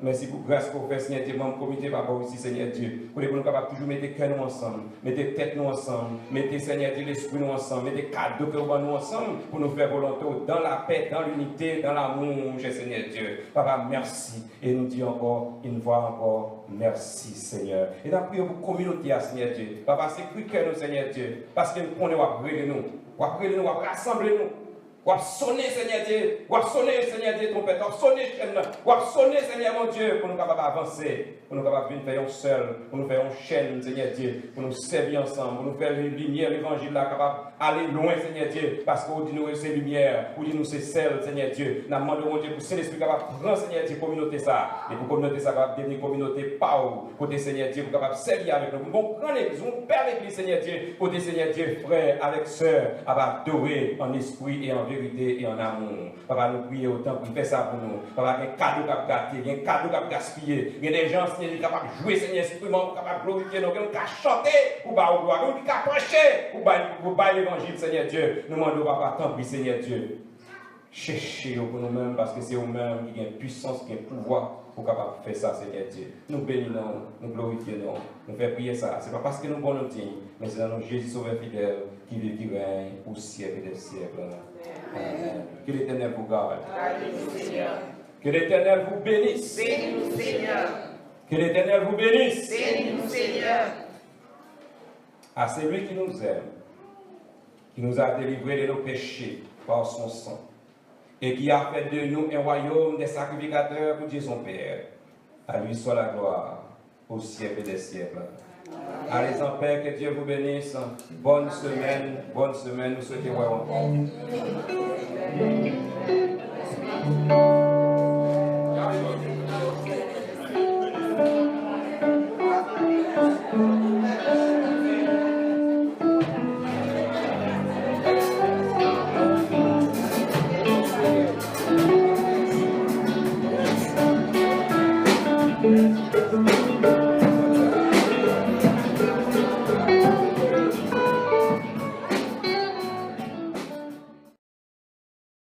Mèsi pou gras ke w fè, Senyè Dye, manm komite papa w isi, Senyè Dye. Kote pou nou kapab toujou mete kè nou ansanm, mete tèt nou ansanm, mete, Senyè Dye, lespri nou ansanm, mete kado ke w ban nou ansanm pou nou fè volonte w dans la paix, dans l'unité, dans l'amour, mon cher Seigneur Dieu. Papa, mèsi. E nou di ankò, yon fwa ankò, mèsi, Senyè. E n ap priye pou kominote a, Senyè Dye. Papa, sekri kè nou, Senyè Dye, paske n konnen w ap rele nou. W ap rele nou, w ap rasanble nou. W ap sonnen, Senyè Dye. W ap sonnen, Senyè Dye, twonpèt. W ap sonnen chèn nan. W ap sonnen, Senyè Bondye, pou nou kapab avanse, pou nou kapab vin fè yon sèl, pou nou fè yon chèn, Senyè Dye, pou nou sèvi ansanm, pou nou fè li-, limyè levanjil la kapab ale lwen, Senyè Dye, paske ou di nou se limyè, ou di nou se sèl, Senyè Dye. N ap mande w, Bondye, pou Sentespri kapab pran, Senyè Dye, kominote sa, e pou kominote sa kapab devni kominote pa w, kote, Senyè Dye, pou kapab sèvi avèk nou, pou bon gran legliz, yon bèl legliz, Senyè Dye, kote, Senyè Dye, frè avèk sè ap adore an espri e an verite e an amou. Papa, nou priye w, tanpri, fè sa pou nou. Papa, gen kado k ap gate, gen kado k ap gaspiye. Gen de jan, Senyè, ki kapab jwe, Senyè, enstriman pou kapab glorifye non w. Gen moun ki ka chante pou ba w glwa. Gen moun ki ka preche pou bay, pou bay levanjil, Senyè Dye. Nou mande w, Papa, tanpri, Senyè Dye, chèche yo pou nou menm, paske se ou menm ki gen pwisans, ki gen pouvwa pou kapab fè sa, Senyè Dye. Nou beni non w, nou glorifye non w. Nou fè priyè sa a, se pa paske nou bon nou diy, men se nan non Jezi, Sovè fidèl, ki viv, ki règne pou syèk dè syèk. Amen. Que l'Éternel vous garde. Que l'Éternel vous bénisse. Que l'Éternel vous bénisse. À celui qui nous aime, qui nous a délivrés de nos péchés par son sang, et qui a fait de nous un royaume des sacrificateurs pour Dieu son Père. À lui soit la gloire au siècle des siècles. Allez en paix, que Dieu vous bénisse. Bonne semaine, bonne semaine. Nous souhaitons voir encore.